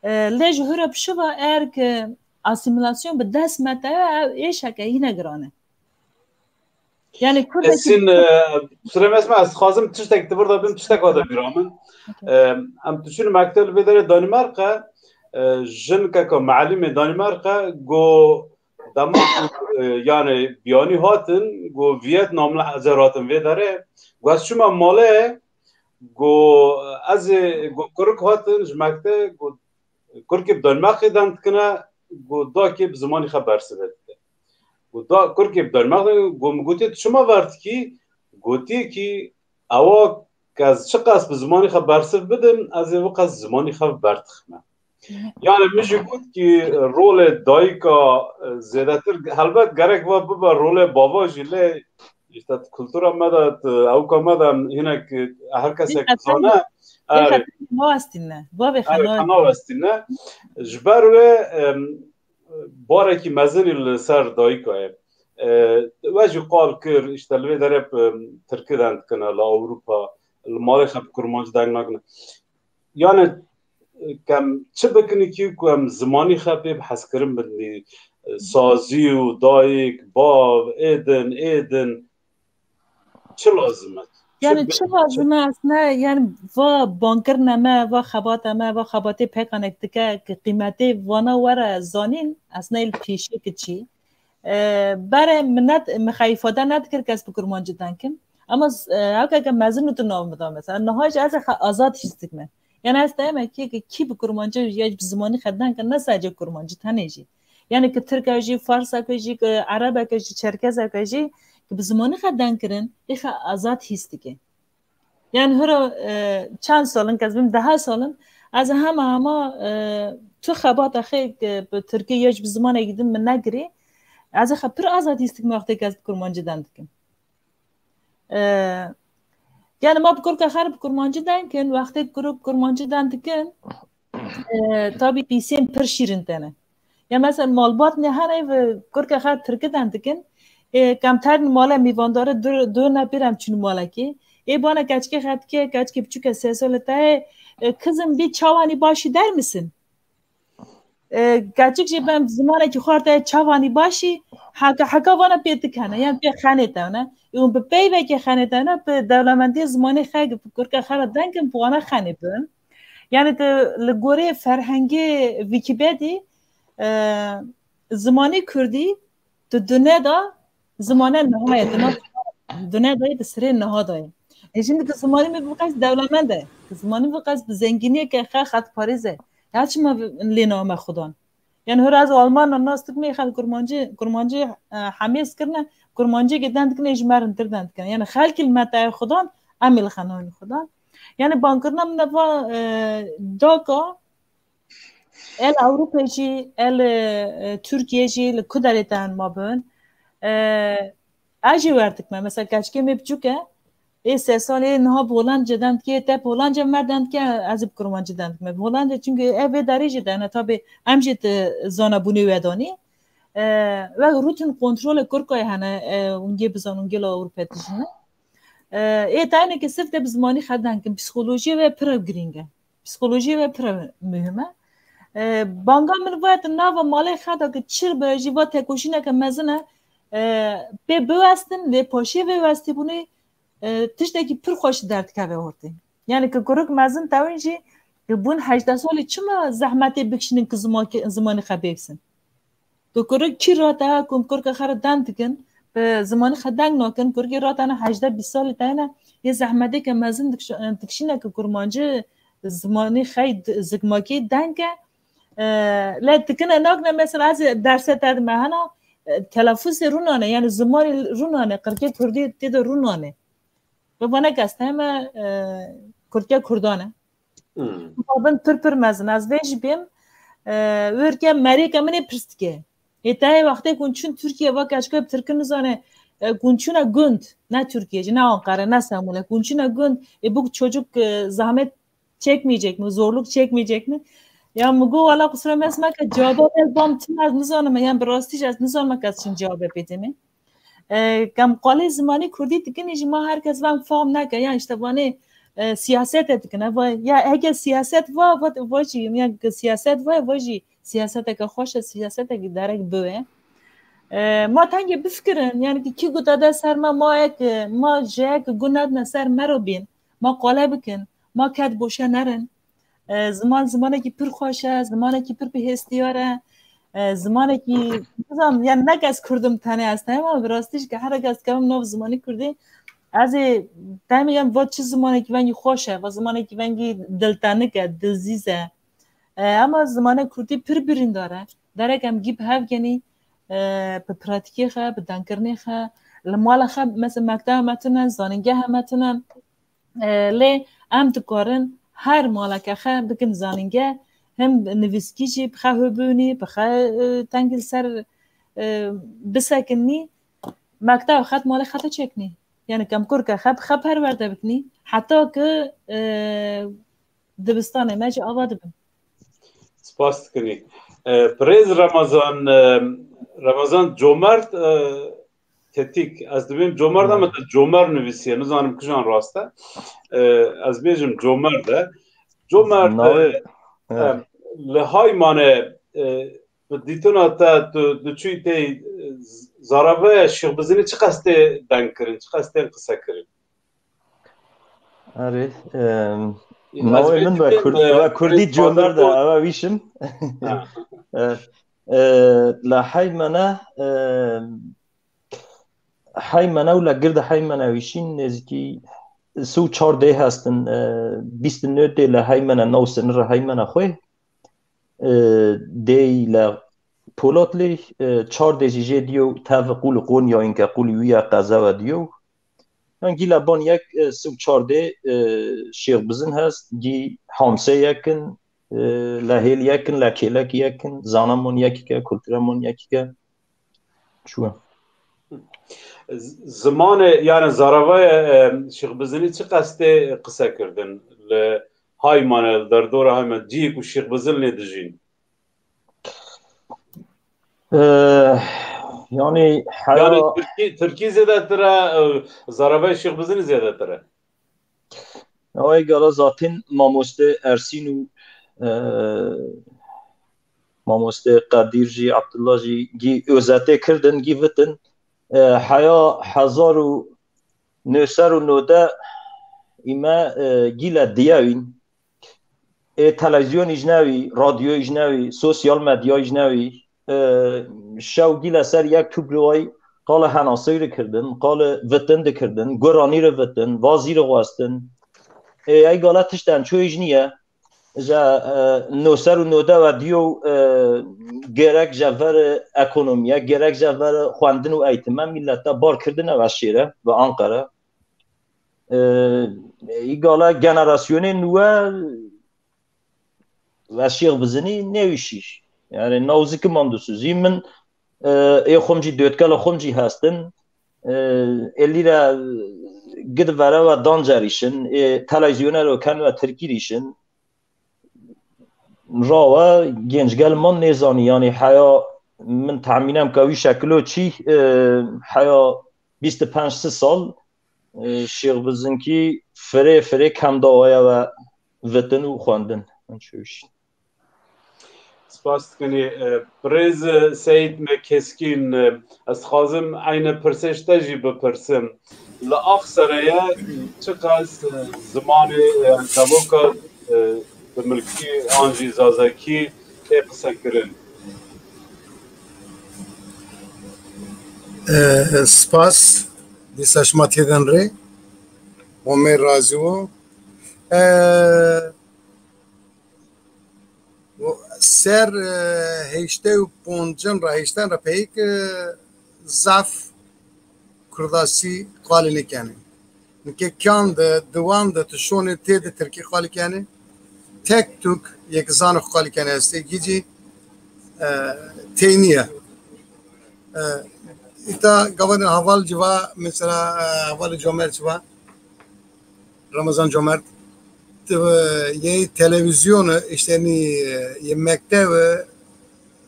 E, lê ji hira pişiva eğer ki asîmîlasyon bi dest me te, ev êşeke hîne giran e. Yani kurdekî Esin, e, Süleyman Esma, ez dixwazim tiştek di vir de bim, tiştek hate bîra min. Okey. E, em diçûn mekteb li vê derê Danimarka, e, jinkeka mealimê Danimarka got, dema ku, e, yani biyanî hatin, got Vietnamli ezer hatin vê derê. Got ez çûme malê, got ez ê, got kurik hatin ji mekteb, got kurkê bi Danimarkê deng dikine, got dakê bi zimanî xwe bersiv dike. Got da kurkê bi Danimarkê, got min gotiye tu çima ver dikî? Gotiye ki ewa ke ez çiqas bi zimanî xwe bersiv bidim, ez ê wiqas zimanî xwe berdixime. Yani min jî got ki rolê dayika, e, zêdetir, helbet gerek va bibe rolê bava jî, lê işte kultura me de, ewka me de hinek, e, her kesek zane. Vê xetê navestîne. Va vê xetê navestîne. Ji ber wê, em, barekî mezin li ser dayika ye. E, we jî qal kir, işte li vê derê, em, tirki deng dikine li Ewropa, li malê xwe bi kurmancî deng nakine. Yani, e, kem çi bikin ki ku em zimanî xwe pê bi hezkirin bidin, e, sazî û dayik, bav, êdin, êdin, çi lazim e? Yani çi lazim e aslında, yani va bankirine me, va xebata me, va xebatê pekanek dike ki qîmetê vana were zanîn, aslında el pêşiyê ki çî. E, berê min net, min xeyîfade nedikir kes bi kurmancî deng kin. Ama e, hewkeke mezin û tu nav min da mesela. Niha jî ez ê xwe azad hîs dikime. Yani ez dayeme ki, ki kî bi kurmancî ya bi zimanî xwe deng kin, ne sadece kurmancî, tenê jî. Yani ki tirke jî, farseke jî, ki erebeke jî, çerkezeke jî, ki bi zimanî xwe deng kirin, ê xwe azad hîs dike. Yani hira e, çend salin, kes bim deha salin, ez hema hema e, tu xebata xê, e, bi tirkî ya jî bi zimanekî din min negirî. Ez ê xwe pir azad hîs dikim wextê kes bi kurmancî deng dikim. E, yani ma bi kurka xwe re bi kurmancî deng kin, wextê kurk kurmancî deng dikin, e, tabî pîsên pir şîrin tene. Ya mesela malbat ne her ev kurka xwe tirkî deng dikin. Ê, kemter mala mîvandare dur, dur ne pêrem çûn malekê. Ê bana keçikê xetike, keçikê biçûke sê salî te ye, e, kızım bir çavanî başî der misin? E, keçik jî bem zimanekî xwe te çavanî başî, heka, heka vana pê dikene, yan pê xenê tewne. Û bi peyvekê xenê tewne, bi dewlemendiyê zimanê xe, bi kurke xera denkin, bi wana xenê bin. Yani tu li gorê ferhengê Wikipedî, e, zimanê kurdî, tu dune da zimane niha ye, tu na dune da ye, tu sirê niha da ye. E, şimdi ki zimanî mi biqas dewlemend e, ki zimanî biqas bi zenginiyê ke xe xetparêz e. Ya çima lê name xudan? Yani hora ez Alman nas dikme xel kurmancî, kurmancî, e, hemêz kirine, kurmancî ke den dikine ji me rintir den dikine. Yani xelkî li me tayê xudan, em ê li xenanî xudan. Yani bankirina min de va, e, daka, el Ewropa jî, el, e, Tirkiye jî li ku derê te ma bin. E, ez jî wer dikme. Mesela keçikê me biçûk e, ê sê salî niha bi Holandca dem dike, te bi Holandca me dem dike, ez ê bi kurmancî dem dikme. Bi Holandca çünkü ev vê derê jî dene, tabi em jî ti zana bûnê we danî. E, wek rutin kontrolê kurkayê hene, e, ûngê bizan, ûngê la Ewropa dijîne. E, ê tayne ke sirf te bi zimanî xwe deng kin, psîkolojiyê we pir girîng e. Psîkolojiyê we pir muhim e. E, banga min va tu nava malê xwe de ke çir be jî va tekoşîneke mezin e. E, pê biwestin, lê paşê vê westîbûnê, e, tiştekî pir xweş derdikeve ortê. Yani ke kurik mezin tewin jî, ke bûn hejdeh salî çima zehmetê bikişînin ke zima-, zimanê xwe bêvsin? Tu kurik çi rate, ku kurka xwe re deng dikin, bi zimanî xwe deng nakin, kurikê rate ne hejdeh bîst salî te ne, yê zehmetêke mezin dikiş-, dikişîne ke kurmancî zimanî xey d-, zikmakî deng e. E, lê dikine nakine, mesela ez ê derse te dime hena, e, telafuzê rûnane, yani zimanê rûnane, qirkê kurdî tê de rûnane. Bi vana kes te heme, e, kurke kurdane. Hmm. Babin pir pir mezin. Ez vê jî bêm, e, wê rike merêke min ê pirs dike. Ê te yê wextê ku çûn Tirkiye va keçika bi tirkin nizane, e, ku çûne gund, ne Tirkiye jî, ne Ankara, ne Stemûl, ku çûne gund, e, bu çocuk, e, zahmet çekmeyecek mi, zorluk çekmeyecek mi? Ya mi got, wala qusura mez meke, cevaba ez bam tim ez nizanim, yani bi rastî jî ez nizanim ke ez çin cevabê pê dime. E, kem qalê zimanê kurdî dikinî jî ma her kes van fam neke. Ya işte vanê, e, siyasete dikine. Va, ya heke siyaset va, va, va jî, ya siyaset va, va jî siyaseteke xweş e, siyaseteke derek biwe. E, ma tengê bifikirin, yani ki kî guta de ser me, ma ek, ma ji ek gunetne ser me robîn, ma qale bikin, ma ked boşe nerin. E, ziman zimanekî pir xweş e, zimanekî pir bihêstiyar e. E, zimanekî, nizam, yani ne kes kurdim tenê ez tayê, ama bi rastî jî ke her kes kevim nav zimanî kurdî, ez ê tayê, yani va çi zimanekî vengî xweş e, va zimanekî vengî diltenik e, dilzîz e. E, ama zimanê kurdî pir birîndar e. Derek em gî bi hev genî, e, bi pratîkê xe, bi dengkirinê xe, li mala xe, mesela mekteba me tune, zanîngeha me tune. E, lê em dikarin her maleke xe bikin zanînge, him nivîskî jî bi xe hûbûnî, bi xe, e, tengî li ser, e, bisekinî, mekteb xet malê xete çeknî. Yani kem kurke xe bi xe perwerde bikinî, heta ki, e, dibistanê me jî ava dibin. Spas dikinî. E, birêz Ramazan, e, Ramazan Comert, e, Tetik. Ez dibêm Comert, ama te Comer nivîsiye. Nizanim kijan rast e. E, ez bêjim Comert e. Comert, e, e, li Haymane, e, bi dîtina te, tu diçûyî tê, e, Zaraveya Şêxbizinî çiqas tê deng kirin, çiqas tên qise kirin? Erê, em, navê min be Kurd-, e, be Kurdî Comer de, ewa wîşim. E, e, la Heymene, e, Heymene û la girde Heymene wîşîn nêzîkî sî û çar dê hestin, e, bîst û neh dê li Heymene, nav sinira Heymene xwe. E, dêyî li Polatli, e, çar dê jî jê diyo tev qûl Qonya, înke qûlî wî ya qezewe diyo. Yan gî li ban yek, e, sî û çar dê, e, Şêxbizin hest, gî Hamse yekin, e, li Hêl yekin, li Kêlek yekin, zana man yekîke, kulture man yekîke. Çûye. Z-, zimanê, yani zaravayê, e, Şêxbizinî çi qestê qise kirdin? Li Haymane, li derdora Haymane, cihê ku Şêxbizin lê dijîn? E, Yani heya... Yani Tirkî, Tirkî zêdetir e, e, zaravayê Şêx Bizinî zêdetir e. Ew ê gala zaten mamoste Ersîn û, e, mamoste Qedîr jî, Abdullah jî gî özetê kirdin, gî vitin. E, heya hezar û neh sed û nodeh îme, e, gîle diyewîn. Ê televîzyonî ji newî, radyoyî ji newî, sosyal medyayî ji newî, e, şew gîle ser yek tûk li wayî qala henaseyî re kirdin, qala vitin dikirdin, guranî re vitin, vazî re xwestin. Ê, ey gala tişt ençoyî ji nîye. Ji, e, neh sed û nodeh ve diyo, e, gerek ji ver ekonomiye, gerek ji ver xwendin û eğitime mîlete bar kirdine ve şêre ve Ankara. E, îgala generasyonê nû ve Şêx Bizinî newişî. Yani nawzî ki mandusuzî min, e, ê xwim jî dötkela xwim jî hestin. E, ê lîre gid vere ve dan cerîşin, ê televîzyonero ken ve tirkî rîşin. Rawe gençgel man nêzanî, yani heya min tahmînem ka wî şekilo çî, e, heya bîst û pênc sî sal, e, Şêx Bizinkî firê firê kem dawaye ve vitin û xwendin. Min çûş. Spas dikin, e, birêz, e, Seyîd me Keskîn, e, ez dixwazim eyne pirsê ji te jî bipirsim. Li Axsereye çiqas, e, zimanê, e, devoka, e, bi milkî an jî zazakî tê qisekirin? E, spas. Dîsa şima têdin rê. Homê razî wo. E, ser, e, heştê û poncin re, heştên re peyik, e, zaf Kurdasî qalê nêkenê. Nike kyan de, diwan de tu şonê tê de tirkî qalê kenê. Tek tuk yek zanê xwe qalê kenê hestê, gî jî, e, tey nîye. E, îta gava de heval civa, mesela, e, hevalê Comer civa, Ramazan Comer, tu, e, yê televîzyonu, işte, nî, e, yê mektevi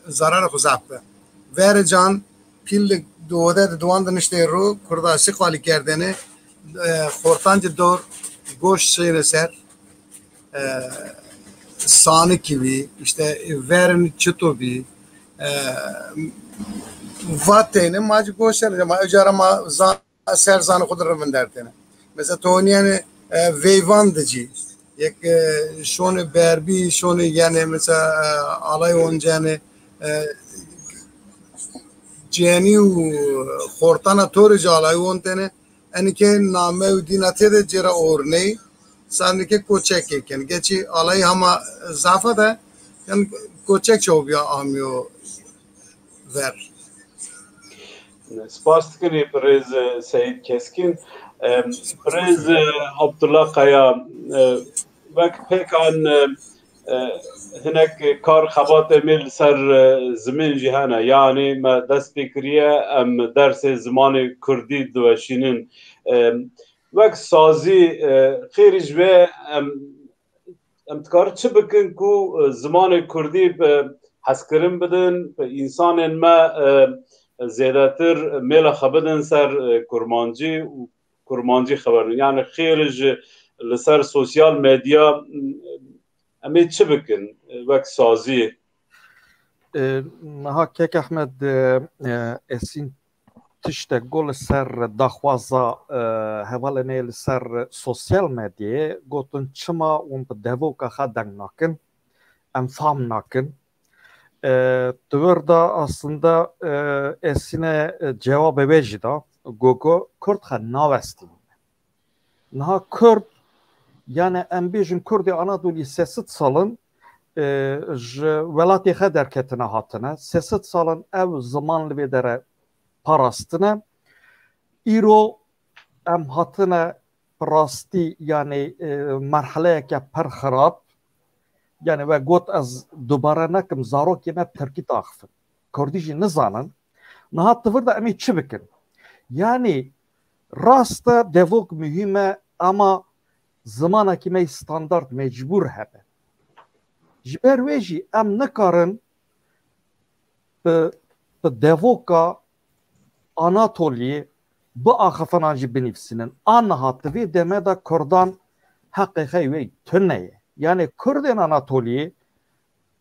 zarara xwe zaf bi. Verê can pîl di wode di diwan de niştê ro, Kurdasî qalî kerdene, e, xortancê dor, goş şeyne ser, e, sanikî bî, işte, verin çito bî, e, vatêne, ma jî goş ser, ma ecara ma zan ser zanê xwe de rivindertêne. Mesela, tu honî, yani, e, veyvan de jî. Yek, e, şonê berbî, şonê, yani, mesela, e, alay oncene, e, cenî û xortana torê jî alay ontene. Enike name û dîna tê de cêra orney. Sanike koçekê ken. Geçî alay hema zafa de, yani, koçek çaw biya amiyo ver. Spas dikin ê birêz, e, Seyîd Keskin. Em, birêz, e, Abdullah Kaya, e, wek pêkan, e, e, hinek kar xebatê me li ser, e, zimên jî hene. Yanî me dest pê kiriye, em dersê zimanê kurdî diweşînin. Em, wek sazî, e, xêrî ji vê em em dikarin çi bikin ku, e, zimanê kurdî bi hezkirin bidin, bi însanên me, e, zêdetir mêla xwe bidin ser, e, kurmancî û kurmancî xeber bidin? Yani xêr ji li ser sosyal medya, em ê çi bikin, e, wek saziyê? E, niha kek Ehmed, e, e, Esîn tiştek got li ser daxwaza, e, hevalê me li ser sosyal medyayê, gotin çima hûn bi devoka xwe deng nakin, em fam nakin. E, di wir de aslında, e, Esîne, e, cewabê wê jî da, got, got, Kurd xwe nawestî. Niha Kurd, yani em bêjin Kurdê Anadolî sê sed salin, e, ji welatê xwe derketine hatine. Sê sed salin ev ziman li vê dere parastine. Îro em hatine bi rastî, yani, e, merheleyeke pir xirab. Yani we got ez dubare nekim, zarokê me bi tirkî diaxifin. Kurdî jî nizanin. Niha di vir de em ê çi bikin? Yani rast e devok muhîm e, ama zimanekî me yê standard mecbûr hebe. Ji ber wê jî em nikarin bi, bi devoka Anatoliyê biaxifin an jî binivîsînin. Aniha di vê demê de Kurdan heqê xwe wê tune ye. Yanî Kurdên Anatoliyê,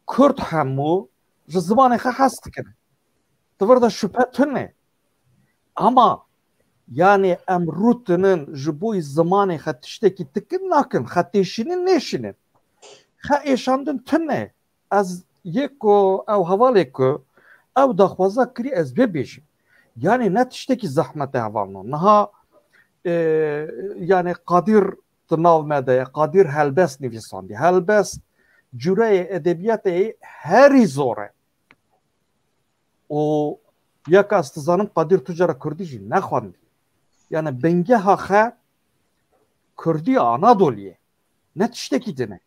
Kurd hemû ji zimanê xwe hez dikin. Di vir de şüphe tune. Ama yanî em rûtinin ji bo zimanê xwe tiştekî dikin nakin, xwe têşînin nêşînin. Xwe êşandin tune. Ez yê ku ew hevalê ku ew daxwaza kirî ez vê bêjim. Yanî ne tiştekî zehmet e hevalno. Niha, e, yanî Qadir di nav me de ye. Qadir helbest nivîsandî. Helbest cureyê edebiyatê herî zor e. Û yeka ez dizanim Qadir tu cara kurdî jî nexwendî. Yanî bingeha xwe kurdî Anadoliyê. Ne tiştekî din e.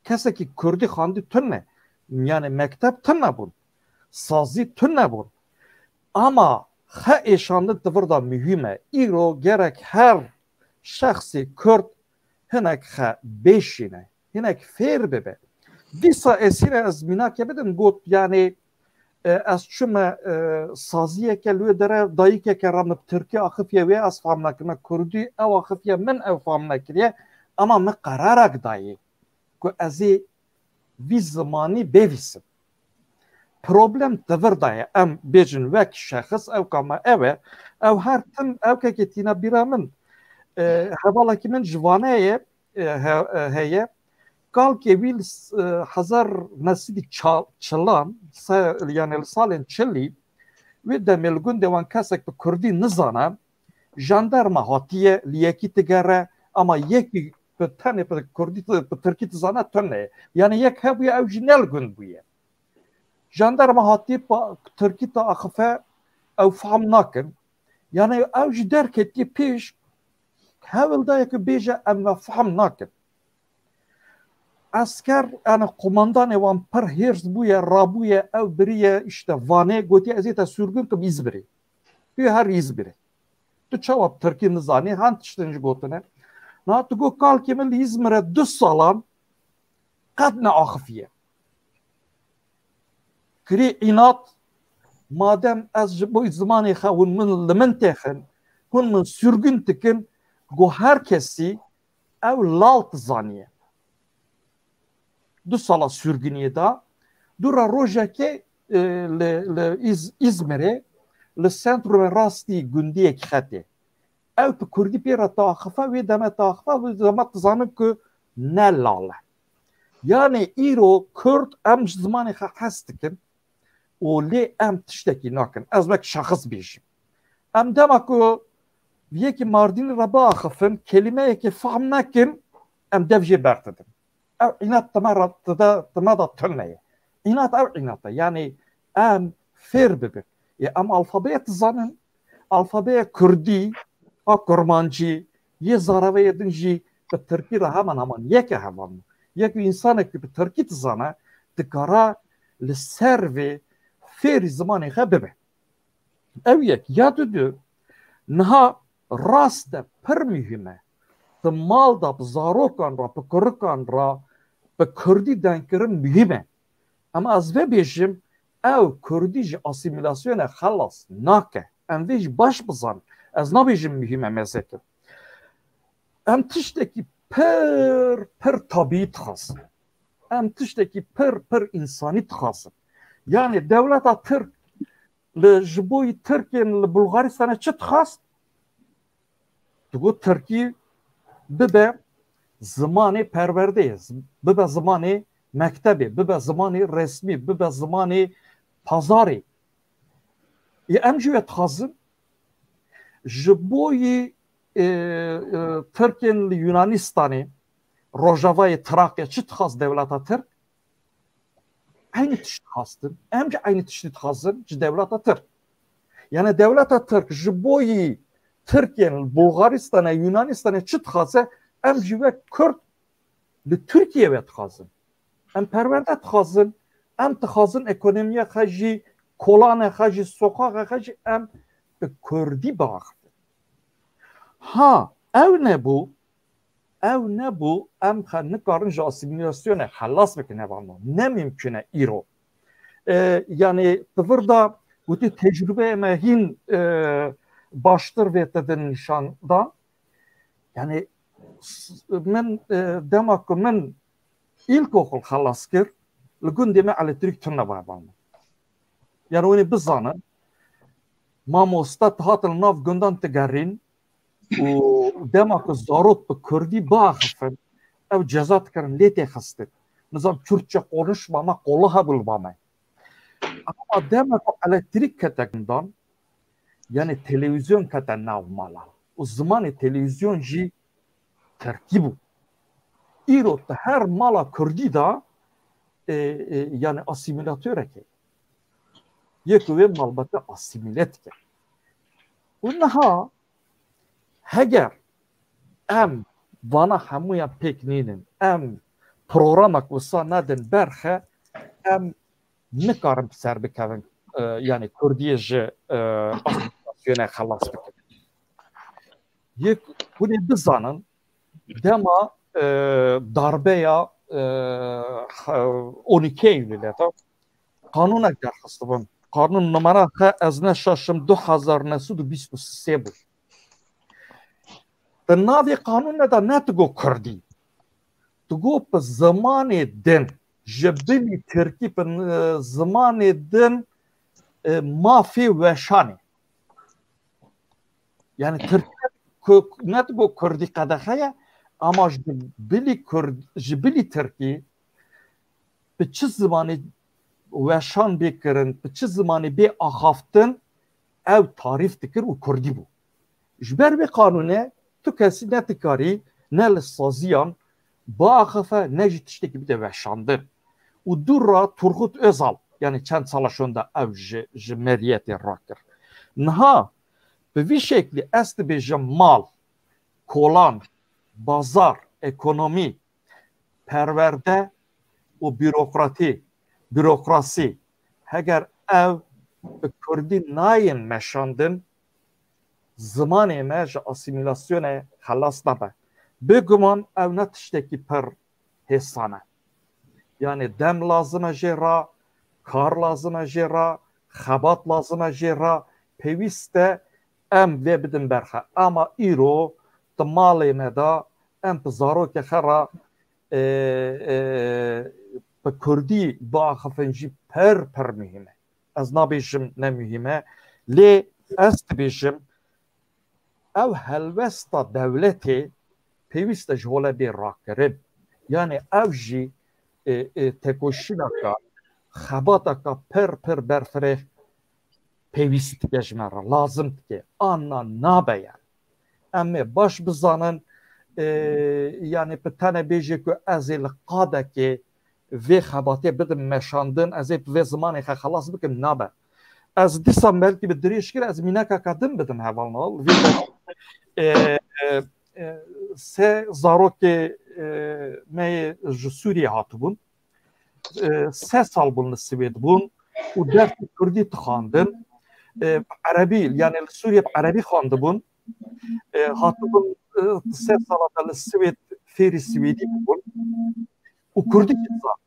Kesekî kurdî xwendî tune. Yanî mekteb tune bûn. Sazî tune bûn. Ama xwe êşandin di vir de muhîm e. Îro gerek her şexsê kurd hinek xwe bêşîne. Hinek fêr bibe. Dîsa ez hîne ez mînakê bidim got, yanî, e, ez çime, e, saziyeke li wê dere dayikeke re min bi tirkî axifiye wê ez fam nekirime. Kurdî ew axifiye min ew fam nekiriye. Ama min qerarak dayê ku ez ê vî zimanî bêvîsim. Problem di vir de ye. Em bêjin wek şexis ew ka me ew e. Ew her tim ew kekê tîna bîra min. E, hevalekî min ji Vanê ye, e, he-, e, heye. Kalkê wî li s-, e, hezar nesîdî ça-, çilan, se-, yanî li salên çilî, wê demê li gundê wan kesek bi kurdî nizane, jandarma hatiye, li yekî digere, ama yekî bi tenê bi kurdî, bi tirkî dizane tune ye. Yanî yek hebûye, ew jî ne li gund bûye. Jandarma hatiye pa-, tirkî te axife, ew fam nakin. Yanî ew jî derketiye pêş, hewil daye ku bêje em me fam nakin. Esker, yani, qomandanê wan pir hêrs bûye, rabûye, ew biriye, işte, Vanê, gotiye, "Ez ê te sürgün kim Îzmirê." Tu her Îzmirê. Tu çawa bi tirkî nizanî, han tiştin ji gotine. Na tu got, "Kalkê min li Îzmirê du salan qet neaxifiye." Kirî înat, "Madem ez ji bo zimanê xwe hûn min li min têxin, hûn min sürgün dikin, go her kesî ew lal dizaniye." Du sala sürgüniyê da, dûra rojekê, e, li, li Îz-, Îzmirê, li sentrumê rastî gundiyek xetê. Ew bi kurdî pê re taxife, wê deme taxife, wê deme dizanin ku ne lal e. Yanî îro kurd em ji zimanê xwe hez dikin û lê em tiştekî nakin. Ez wek şexis bêjim. Em dema ku yekî Mardînî re biaxifin, kelîmeyekê fam nekin, em dev jê berdidin. Ew înat di me re, di de, di me de tune ye. Înat ew înat e. Yanî em fêr bibin. Ê, em alfabeya dizanin, alfabeya kurdî, a kurmancî, yê zareveyê din jî bi tirkî re heman heman yek e hevalno. Yek û însanekî bi tirkî dizane, dikare li ser vê fêrî zimanê xwe bibe. Ew yek. Ya dudu, niha rast e, pir muhîm e. Di mal de bi zarokan re, bi kurikan re, bi kurdî dengkirin muhîm e. Ama ez vê bêjim, ew kurdî ji asîmîlasyonê xelas nake. Em vê jî baş bizanin. Ez nabêjim muhîm e, mezek e. Em tiştekî pir, pir tabîî dixwazin. Em tiştekî pir, pir însanî dixwazin. Yanî dewleta Tirk li, ji bo yî Tirkên li Bulgaristanê çi dixwast? Digot Tirkî bibe zimanê perwerdeyê, bibe zimanê mektebê, bibe zimanê resmî, bibe zimanê pazarê. Ê, em jî wê dixwazin. Ji bo yî, e, e, Tirkên li Yunanistanê, rojavayê Trakyayê çi dixwast dewleta Tirk? Eynî tişt dixwastin. Em jî eynî tiştî dixwazin ji dewleta Tirk. Yani dewleta Tirk ji bo yî Tirkiyê, Bulgaristanê, Yunanistanê çi dixwaze, em jî wek Kurd li Tirkiyê wê dixwazin. Em perwerde dixwazin, em dixwazin ekonomiya xwe jî, kolanê xwe jî, soqaxê xwe jî em bi Kurdî biaxivin. Ha, ew nebû, ew nebû, em xwe nikarin ji asîmîlasyonê xelas bikin, hevalno. Ne mimkun e îro. E, yani, di vir de Gotî tecrûbeyê me hîn e, baştir vê te din nîşan dan. Yani s- min e, dema ku min îlkokul xelas kir, li gundê me elektrîk tune ve bana. Yani hûn ê bizanin, mamoste dihatin li nav gundan digerîn û dema ku zarok bi kurdî biaxifin, ew ceza dikirin, lê têxistin. Nizam Kürtçe konuşma me qolu hebû li ba me. Ama dema ku elektrîk kete gundan, yani televîzyon kete nav mala. Û zimanê televîzyon jî tirkî bû. Îro tu her mala kurdî de e, e, yani asîmîlatorek e. Yê ku wê malbate asîmîle dike. Û niha heger em vana hemûyan pêk nînin, em programek wisa nedin berxe, em nikarin bi ser bikevin, e, yani kurdiyê ji e, asîmîlasyonê xelas bikin. Yek hûn ê bizanin, dema e, darbeya e, he- on iki Eylül'e de qanûnek derxistibûn. Qanûn numara xe, ez ne şaşim, du hezar neh sed û bîst û sê bû. Di navê qanûnê de ne digo kurdî. Digo bi zimanê din, ji bilî tirkî bi e, zimanê din e, mafê weşanê. Yani tirkî ku- ne digo kurdî qedexe ye, ama ji bilî kurd, ji bilî tirkî bi çi zimanê weşan bê kirin, bi çi zimanê bê axaftin, ew tarîf dikir û kurdî bû. Ji ber vê qanûnê tu kesî ne dikarî ne li saziyan biaxife ne jî tiştekî bide weşandin. Û dû re Turgut Özal, yani çend sala şonda ew ji, ji meriyetê rakir. Niha bi vî şeklî ez dibêjim mal, kolan, bazar, ekonomî, perwerde û bürokratî, bürokrasî, heger ev bi kurdî nayên meşandin, zimanê me ji asîmîlasyonê xelas nabe. Bêguman ew ne tiştekî pir hêsan e. Yani dem lazim e jê re, kar lazim e jê re, xebat lazim e jê re, pêwîst e em vê bidin berxe. Ama îro di malê me de em bi zarokê xe re e, e, bi kurdî biaxifin jî pir pir muhîm e. Ez nabêjim ne muhîm e, lê ez dibêjim ew helwesta dewletê pêwîst e ji hole bê rakirin. Yani ew jî e, e, tekoşînaka, xebataka pir pir berfireh pêwîst dike ji me re, lazim dike. Anna nabe yani. Em ê baş bizanin, e, yani bi tenê bêjê ku ez ê li qadekê vê xebatê bidim meşandin, ez ê bi vê zimanê xe xelas bikim, nabe. Ez dîsa belkî bi dirêj kir, ez mînakaka din bidim hevalna. Vê de, e, e, e, se zarokê e, me yê ji Sûriyê hatibûn. E, se sal bûn li Swêd bûn û dersê kurdî dixwandin. E, bi erebî, yani li Sûriyê bi erebî xwendibûn. E, hatibûn e, se sala de li Swêd fêrî swêdî bûn û kurdî jî dizan.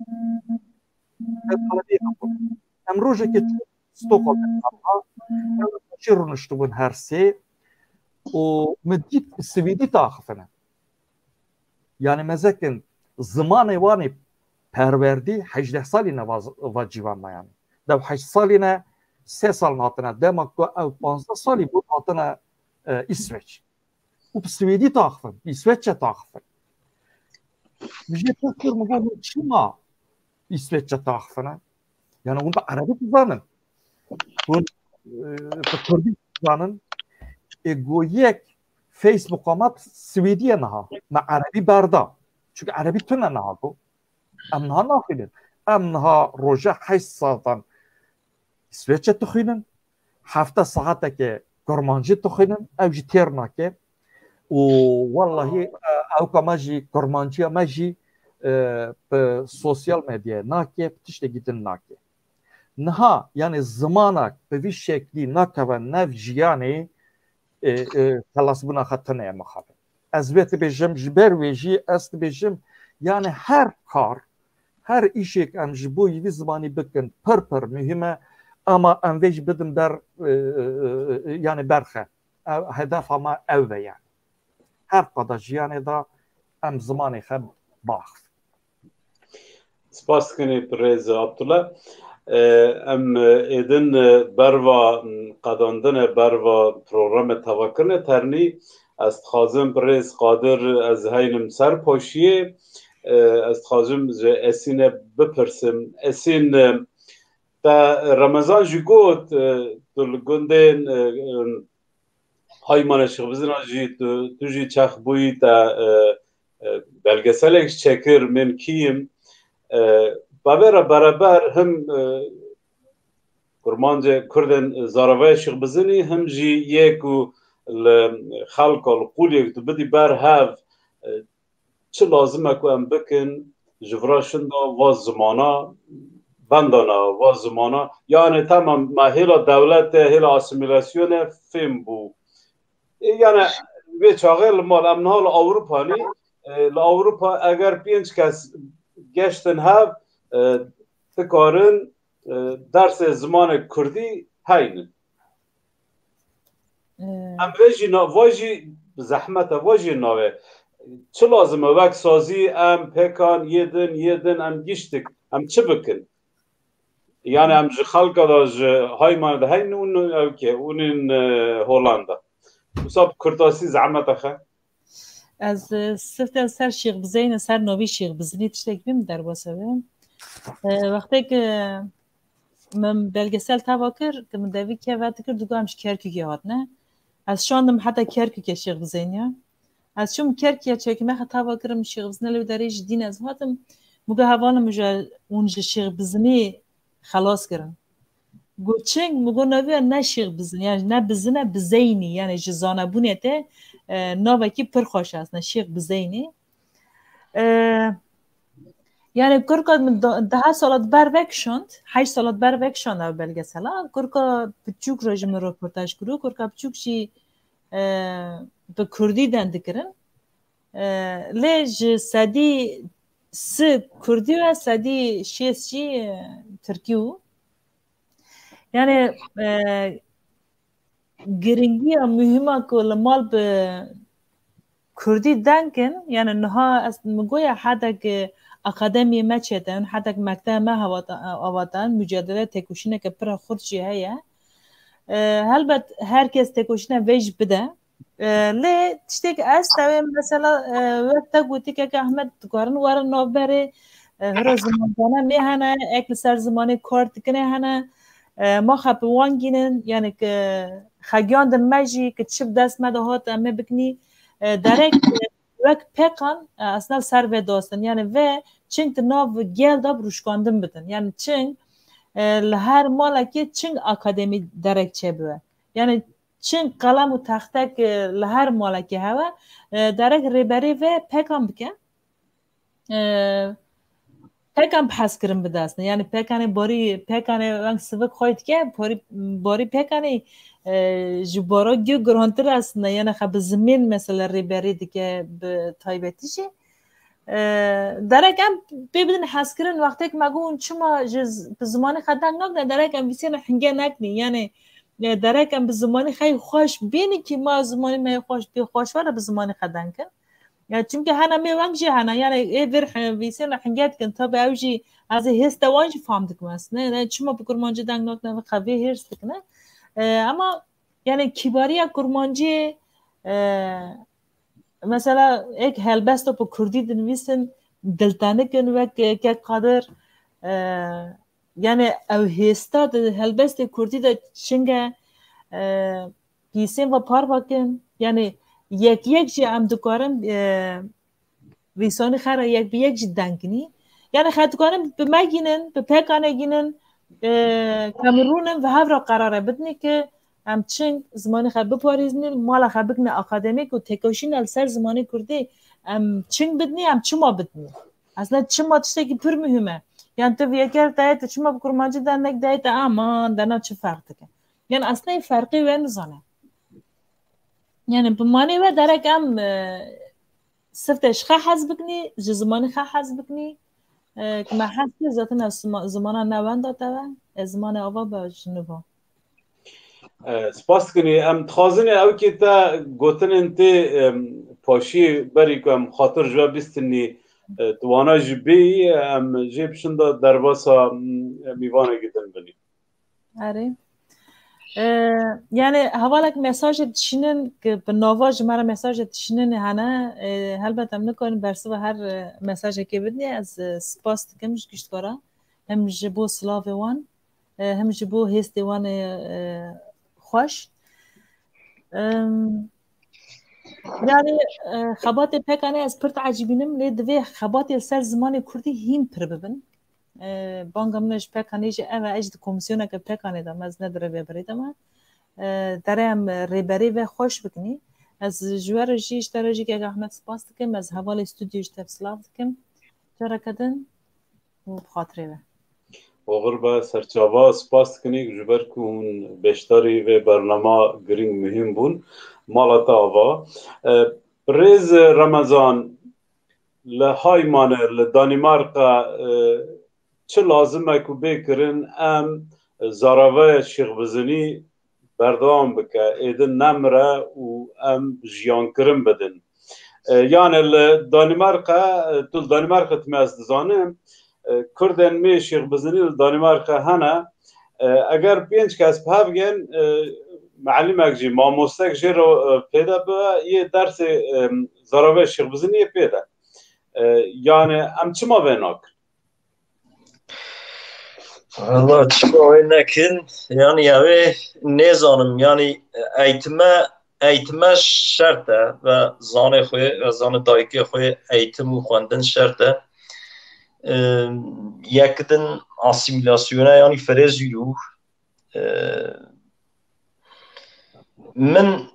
Em talebeyê me bûn. Em rojekê çûn Stockholmê, em jî rûniştibûn her sê û min dît swêdî diaxifine. Yani mezekin zimanê wan ê perwerdî hejdeh salî ne va, va cîvan me yani. Dew heşt salî ne, sê sal hatine. Dema ku ew panzdeh salî bû, hatine e, Îsveç. Û bi swêdî taxifin, bi îsveççe taxifin. Min jê pirs kir, min got, hûn çima îsveççe taxifine? Yani hûn bi erebî dizanin. Hûn e, bi kurdî dizanin. E, got, yek Facebook ama swêdî ye niha. Me erebî berda. Çünkü erebî tune niha got. Em niha naxwînin. Em niha roja heşt saetan îsveççe dixwînin. Hefte saeteke kurmancî dixwînin, ew jî têr nake. Û wellahî e, ewka me jî, kurmanciya me jî e, bi sosyal medyayê nake, bi tiştekî din nake. Niha, yani zimanek bi vî şeklî nakeve nav jiyanê, e, e, xelasbûna xwe tune ye mixabin. Ez vê dibêjim, ji ber wê jî ez dibêjim, yani her kar, her îşek em ji bo yî vî zimanî bikin, pir pir muhîm e. Ama em vê jî bidin ber, e, e, e, yani berxe. Ev, hedefa me ev be yani. Her qada jiyanê de em zimanê xwe baxivin. Spas dikin birêz Abdullah. E, em, e, êdin, e, berva, m, qedandine, berva programê tevakirine ternî. Ez dixwazim birêz Qadir ez heynim ser poşiyê. E, ez dixwazim ji Esîne bipirsim. Esîn, e, te Remezan jî got, e, tu li gundên, e, e, Haymane Şixbizina jî tu, tu jî çex bûyî te, e, e, belgeselek çekir min kî yim. E, Bavê re bereber him, e, kurmancê Kurdên Zaravayê Şixbizinî him jî yê ku li xelka li qûliyek tu bidî ber hev, e, çi lazim e ku em bikin ji vira şinda va zimana, bendana va zimana. Yani tamam me hêla dewletê, hêla asimilasyonê fêm bû. E, yani vê çaxê li mal em niha li Ewropa nî, e, li Ewropa eger pênc kes geştin hev, e, dikarin, e, dersê zimanê kurdî heynin. Em vê jî na-, va jî zehmet e, va jî navê. Çi lazim e? Wek sazî em pêkan yê din, yê din em giştik. Em çi bikin? Yani em ji xelka da ji Haymane de heynin û ew ke û nîn, e, Hollanda. Wisa bi kurtasî zehmet e xe. Ez, e, sifte ser Şêx Bizeyne, ser novî Şêx Bizinî tiştek bî min derbas e. E, wextê ku min belgesel teva kir, ku min devî keve dikir, digot em ji Kerkûkê hatine. Ez şandim heta Kerkûkê Şêx Bizeyniya. Ez çûm Kerkûkê çekime xwe teva kirim, Şêx Bizinê li wî derê ji dîn ez hatim. Min got hevalin min ji, hûn ji Şêx Bizinî xelas kirin. Got çing, min got navê ne Şêx Bizin, yani ne Bizin e, Bizeynî, yani ji zanebûnê te, e, navekî pir xweş e aslında, Şêx Bizeynî. E, yani kurka min do-, daha salat ber vekişand, heşt salat ber vekişand ev belgesela. Kurka piçûk re ji min röportaj kiriyo, kurka piçûk jî, e, bi kurdî deng dikirin. E, lê ji sedî si kurdî ve sedî şêst jî, e, tirkî bû. Yani, e, giringiya muhîma ku li mal bi kurdî deng in, yani niha ez min goya hedek, e, akademiyê me çêtin, hedek mektebê me hewata-, avatan, mücadele têkoşîneke pir xurt jî heye. E, helbet her kes têkoşîna vê jî bide. E, lê tiştek ez tewê mesela, e, wek te gotî keke Ahmed dikarin werin navberê, e, hira zimandana mê hene, ek li ser zimanê kar dikine hene. E, ma xwe bi wan gînin, yani ki xegiyandin me jî, ki çi bi dest me de hat em ê biknî. E, derek, e, wek pêkan, e, aslında ser vê dastin. Yani vê çing di nav gel de bi rûşkandin bidin. Yani çing, e, li her malekê çing akademî derek çêbibe. Yani çing qelem û textek, e, li her malekê hebe, e, derek rêberê vê pêkan bike. E, pêkan bi hezkirin bidestin. Yani pêkanê barî, pêkanê weng sivik xwey dike, barî, barî pêkanê, e, ji bara gê girantir aslında. Yani xe bi zimên mesela rêberê dike bi taybetî jî. E, derek em pê bidin hezkirin, wextêk me got hûn çima ji z-, bi zimanê xwe deng nakine, derek em vîsêne hinge neknî. Yani, e, derek em bi zimanê xwe xweş bênî kî ma zimanê me xweş bê, xweş were bi zimanê xwe deng kin. Ya, çimkî hene mê weng jî hene, yani ê vir he-, vîsêne hinge dikin, tabi ew jî ez ê hêsta wan jî fam dikim ez. Ne, ne, çima bi kurmancî deng nakine, xwe vê hêrs dikine. E, ama yani kîbariya kurmancî, e, mesela ek helbesta bi kurdî dinivîsin, diltenik in wek, e, kek Qadir, e, yani ew hêsta di helbestê kurdî de çing e, e, pîsên ve parve kin. Yani yek yek jî em dikarin, e, vîsanî xwe re yek bi yek jî deng kinî. Yani xe dikarin bi me gînin, bi pêkanê gînin, e, Kamerûn in ve hev re qerare bidinî ki em çing zimanê xwe biparêzinî, mala xwe bikine akademîk û têkoşîna li ser zimanê kurdî em çing bidinî, em çima bidinî? Aslında çima tiştekî pir muhîm e. Yani tu vê yekê re dayê, tu çima bi kurmancî deng nekî, dayê te aman dana çi ferq dike? Yani aslında ferqê wê nizane. Yani bi manê wê derek em, e, sifte ji xwe hez bikinî, ji zimanê xwe hez bikinî. E, ki me hez kir zaten ez zima-, zimana ne wenda te ve, ez zimanê ava be ji niva. E, spas dikin. Em dixwazin ê ew kê te gotinên tê, em, paşiyê berî ku em xatir ji we bîstinî, e, tu wana jî bêyî, em jê bişin de derbasa, em, mîvanekî din binî. Erê. E, yani hevalek mesajê dişînin ki bi nava ji me re mesajê dişînin hene, e, helbet em nikarin bersiva her, e, mesajekê bidinê. Ez, e, spas dikim ji giştkara. Hem ji bo silavê wan, e, hem ji bo hêstê wan ê, e, xweş. Em, yani, e, xebatê P K K'ê ez pir diecibînim, lê divê xebatê li ser zimanê kurdî hîn pir bibin. E, banga min ji P K K'ê jî ev e, ez jî di komîsyoneke P K K'ê de me, ez ne di rêveberê de me. E, derê em rêberê ve xweş bikinî. Ez ji we re jî, ji te re jî kek Ahmet spas dikim, ez hevalê stûdyo ji te silav dikim. Careke din û bi xatirê ve. Oxir be serçava, spas dikinî ji ber ku hûn beşdarî vê bernama girîng muhîm bûn. Mala te ava. E, Birêz Remezan, li Heimannê, li Danîmarka, e, çi lazim e ku bê kirin, em zaravayê Şêx Bizinî berdewam bike, êdin nemire û em jiyankirin bidin. E, yani li Danîmarka, e, tu li Danîmarka dime ez dizanim, e, Kurdên me Şêx Bizinî li Danîmarka hene. E, eger pênc kes bi hev gên, e, mealimek jî, mamostek jê re, e, pêde bibe, yê dersê, e, zaravê Şêx Bizinî yê pêde. E, yani em çima vê nakin? Valla çima wê nekin, yani ew ê nêzanim, yani eğitime, eğitime şert e ve zanê xwe, ve zanê dayikê xwe eğitim û xwendin şert e. Ee, yek din asîmîlasyona, yani firê zîrû. Ee, min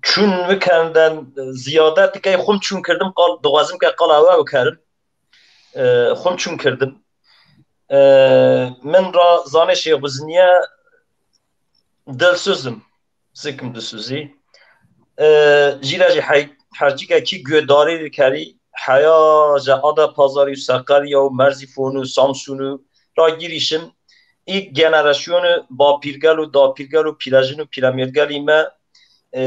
çûn wikenden ziyade tikey xwim çûn kirdim, qal, dixwazim ke qala we bikerim. Ee, xwim çûn kirdim. Ee, min ra zanê Şêx Bizniye dilsizim, zikim disuzî. Ee, jî re jî hey-, herçîkekî guhdarî dikerî, heya ji Ada Pazarî û Seqeriya û Merzîfon û Samsûn û ra girîşim. Î generasyonu bapîrgel û dapîrgel û pîrejin û pîremêrgelî me, e,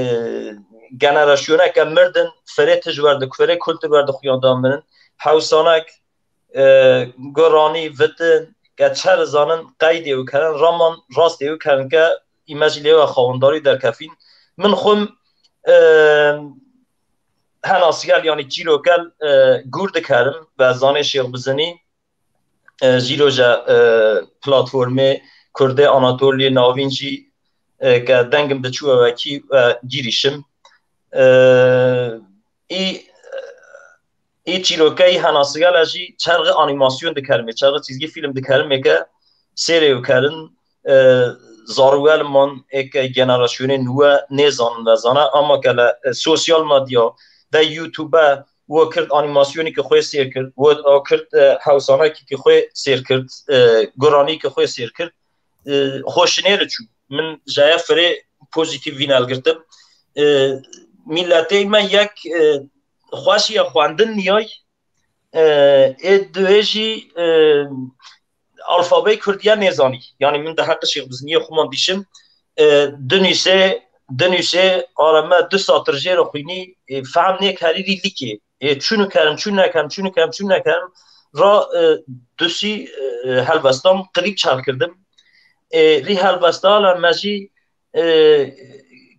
generasyoneke mirdin, firê tij werdikuvêrê kultur werdixuyanda mirin. Hewsanek, e, goranî, vitin, ke çer zanin qeydê û kerin, raman rastê û kerin ke îme jî lê we xawendarî derkefîn. Min xwim, e, hena sigel, yanî çîrokel, e, gûr dikerim ve zanê Şêx Bizinî, e, jîro je, e, platformê Kurdê Anatoliyê Navîn jî, e, ke dengim diçû we wekî, e, girîşim. E, î, î çîrokeyî hena sigel e jî çerxê anîmasyon dikerimê, çerxê çîzgî fîlm dikerimê ke sêrê û kerin, e, zarû welman ê ke generasyonê nû we nêzanin ve zane, ama ke le, e, sosyal medya ve YouTube wo kirt anîmasyonî ke xwê sêr kirt, wo, wo kirt, e, hewsanekî ke xwê sêr kirt, e, guranî ke xwê sêr kirt, e, xweşinê re çû. Min jaya firê pozîtîf vînel girtim. E, mîletê me yek, e, xweşiya xwendin niyay, e, ê duê jî, e, alfabeyê kurdiye nêzanî. Yanî min di heqê Şêx Biziniyê xwe man dîşim, e, dinûsê, dinûsê, areme du satir jê re xwînî, e, fehm nêkerî rî lîkê. E, çûnû kerim, çû nekerim, çûnû kerim, çû nekerim. Ra, e, dusî, e, helvestan qilîb çar kirdim. E, rî helvesta la me jî, e,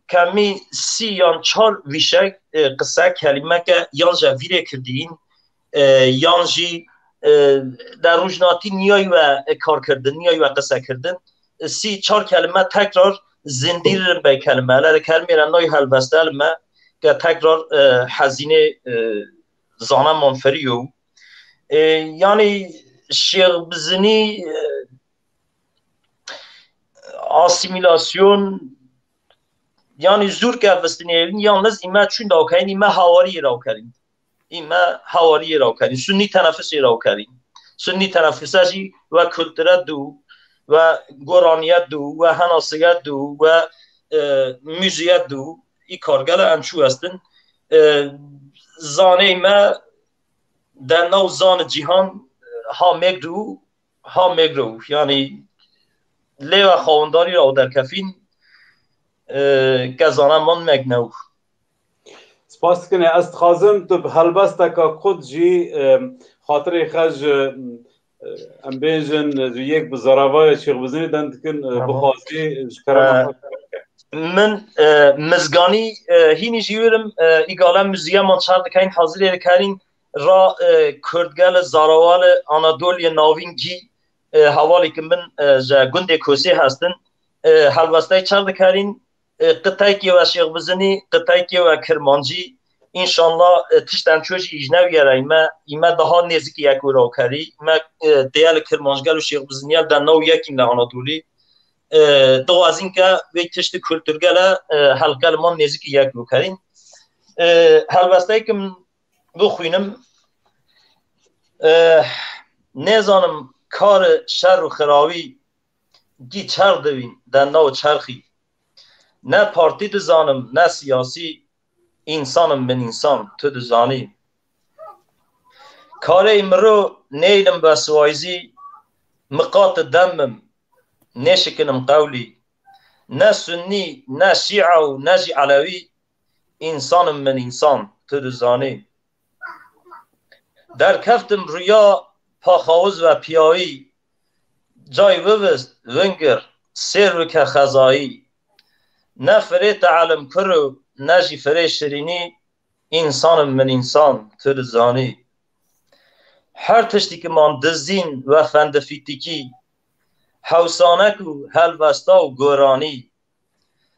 kemî sî yan çar vîşek, e, qise, kelîmeke yan je vîrê kirdîn, e, yan jî, e, de rojnatî niyay we, e, kar kirdin, niyay we qise kirdin. E, sî çar kelime tekrar zindîr bey kelime. Hele kelimê re nay helveste li me ke tekrar, e, hezînê, e, zane man feriyo. E, yanî Şêx Bizinî, e, asîmîlasyon, yanî zûr ke vistinê, yalniz îme çûn dawkerîn, îme hawariyê dawkerîn. Îme hawariyê dawkerîn. Sunnî tenefusê dawkerîn. Sunnî tenefuse jî we kulture dû, we goraniye dû, we henasiye dû, we, e, muzîye dû. Î kargele em çû estin. E, zanê me de nav zan cîhan, e, ha Megru, ha Megru. Yanî lêva xawindarî ra derkefîn, e, ke zana man Megnew. Spas dikin. Ez dixwazim tu bi helbesteka kurt jî, e, xatirê xwe ji, e, em bêjin, ji yek bi zaravaya Şêx Bizinî deng dikin, e, Tamam. Bixwazî ji kerema E, xwe. Min, e, mizganî, e, hînî jî wirim, e, îgale muzîyeman çar dikeyn hazirê dikerîn ra, e, kurdgel, zarawal, Anadoliyê navîn gî, e, hevalêkin min, e, ji gundê Kosê hestin, e, helbestey çar dikerîn, e, qiteyekê we Şêx Bizinî, qiteyekê we Kirmancî. Înşallah, e, tişt em çû jî îjne wiyereyme, îme daha nêzikî yek wira kerî. Me, e, têye li Kirmancgel û Şêx Biziniyel de nav yekîn li Anadolî. E, dixwazîn ke vê tiştî kulturgele, e, helqe li man nêzikî yek bikerîn. E, helbesteykim bixwînim. E, nêzanim kar şer û xirawî gî çer dibîn de nav çerxî. Ne partî dizanim, ne siyasî, însan im min însan, tu dizanî. Karê miro neylim beswayzî, miqat dem im, nêşikinim qewlî. Ne sunnî, ne şîa û ne jî elewî, însan im min însan, tu dizanî. Derkeftim riya paxawiz ve piyawî, cay bivist, vingir, sêr bike xezayî. Ne firê teelim kuro, ne jî firê şirînî, însan im min însan, tu dizanî. Her tiştî ki man dizîn ve fendifîtîkî, hewsanek û helvesta û goranî.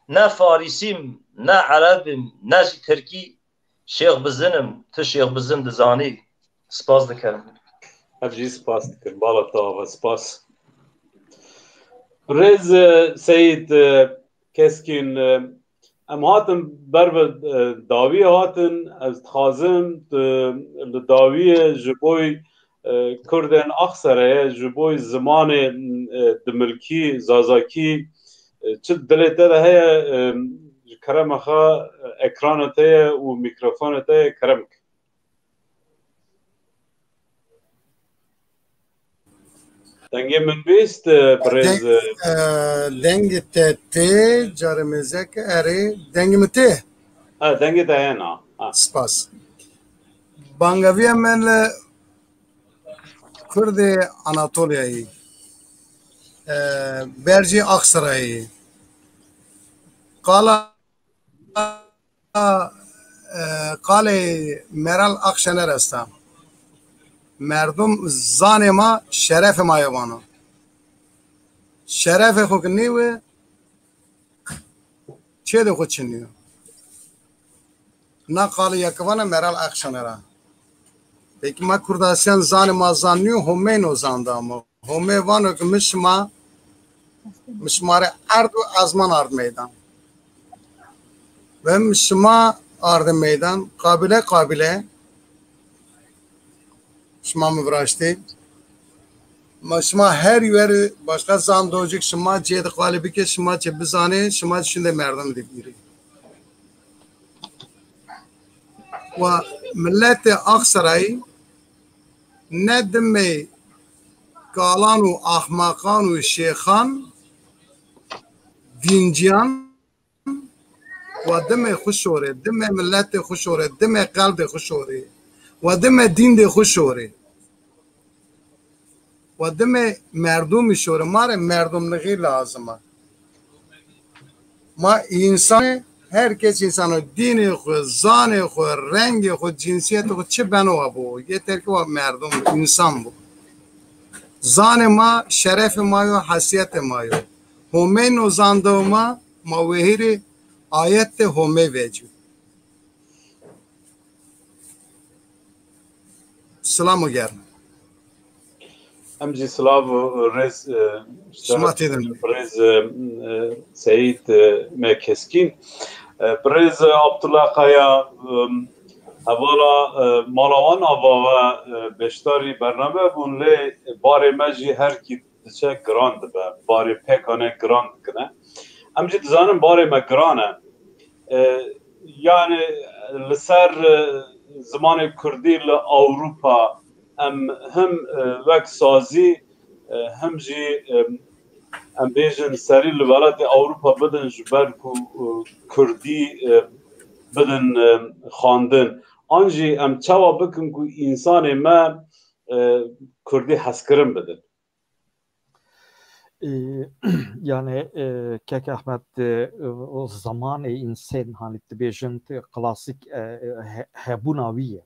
Ne Farîsîm, ne Erebim, ne jî Tirkî, Şêx Bizin im, tu Şêx Bizin dizanî. Spas dikerim. Ev jî spas dikim. Bala te ava spas. Birêz, e, Seyîd, e, Keskîn, e, em hatin ber bi, e, dawiyê hatin. Ez dixwazim tu li dawiyê ji boy, e, Kurdên Axserê ye, ji boy zimanê, e, dimilkî, zazakî, e, çi dilê te de heye, e, ji kerema xwe, e, ekranê te ye û mîkrofonê te ye, kerem ke. Dengê min bîst, e, birêz, Deng-, e, e, dengê te tê, carê mêzeke, erê, dengê min tê? Ha, dengê te heye na. Ha. Spas. Bangaviya me li Kurdê Anatoliyayê, e, bercê Aksirayê. Qala, e, qalê Meral Akşener esta. Merdum zanê ma, şerefê ma ye vano. Şerefê xwe ki nîwe, çêdê xwe çinîyo. Na qalê yekivana Meral Akşener a. Peki ma Kurdasiyan zanê ma zan nîyo, Homeyno zanda ma. Homê vano ki min şima, min şima rê erd û ezman ard meydan. Ve min şima arde meydan, qabile qabile. Şima min viraştê. Ma şima her wer başka zandocik şima cê de qalê bike, şima çi bizanê, şima şinde merdim de bîrê. Wa milletê Aksarayî ne dimê kalan û axmaqan û şêxan, dînciyan, wa dimê xwe şorê, dimê milletê xwe şorê, dimê qeldê xwe şorê, wa dimê dîndê xwe şorê, wa dimê merdûmî şorê. Ma rê merdûmlixî lazim e. Ma însanê, her kes însan o, dînê xwe, zanê xwe, rengê xwe, cinsiyetê xwe çi beno wa bo. Yeter ki wa merdûm, însan bo. Zanê ma, şerefê ma yo, hesiyetê ma yo. Homê no zandewê ma, ma wehîrê ayetê Homê vecî. Silam û germ. Em jî silav û rêz, e, Şima têdin. Birêz, e, e, Seyîd, e, me Keskîn. E, birêz, e, Abdullah Kaya, e, hevala, e, mala wan ava we, e, beşdarî bername bûn, lê barê me jî her kî diçe giran dibe. Barê pêkane giran dikine. Em jî dizanin barê me giran e. E, yani li ser, e, zimanê kurdî li Ewropa, Em hem e, wek sazî e, hem jî e, em bêjin serî li welatê Ewropa bidin ji ber ku e, kurdî e, bidin e, xwendin. An jî em çawa bikin ku însanê me e, kurdî hezkirin bidin? E, yani e, kek Ahmet e, o zamanê însan hani dibêjin klasîk e, he, hebûna wî ye.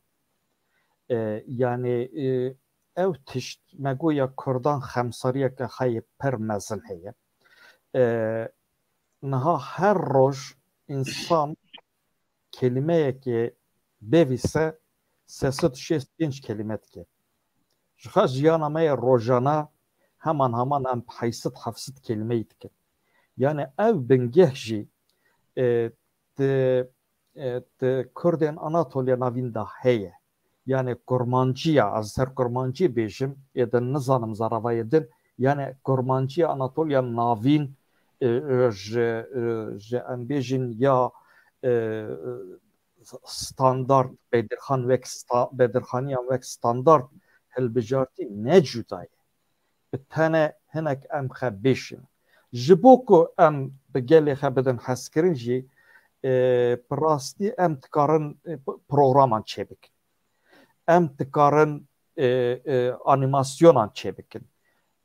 E, yani e, ew tişt me goya kurdan xemsariyeke xwe yê pir mezin heye. E, niha her roj însan kelimeyekê bivîse sê sed û şêst pênc kelime dike. Ji xwe jiyana me yê rojane heman heman em heyt sed heft sed kelimeyî dikin. Yani ew bingeh jî e, di, e, di Kurdên Anatoliya navîn de heye. Yani Kurmanciya, ez ser Kurmancî bêjim, ê din nizanim zaravayê din, yani Kurmanciya Anatoliya navîn e, e, ji, e, ji em bêjin ya e, standard Bedirxan wek sta, Bedirxaniyan wek standard hilbijartî ne cuda ye. Bi tenê hinek em xwe bêşin. Ji bo ku em bi gelê xwe bidin hezkirin jî e, bi rastî em dikarin e, p- programan çêbikin. Em dikarin e, e, anîmasyonan çêbikin.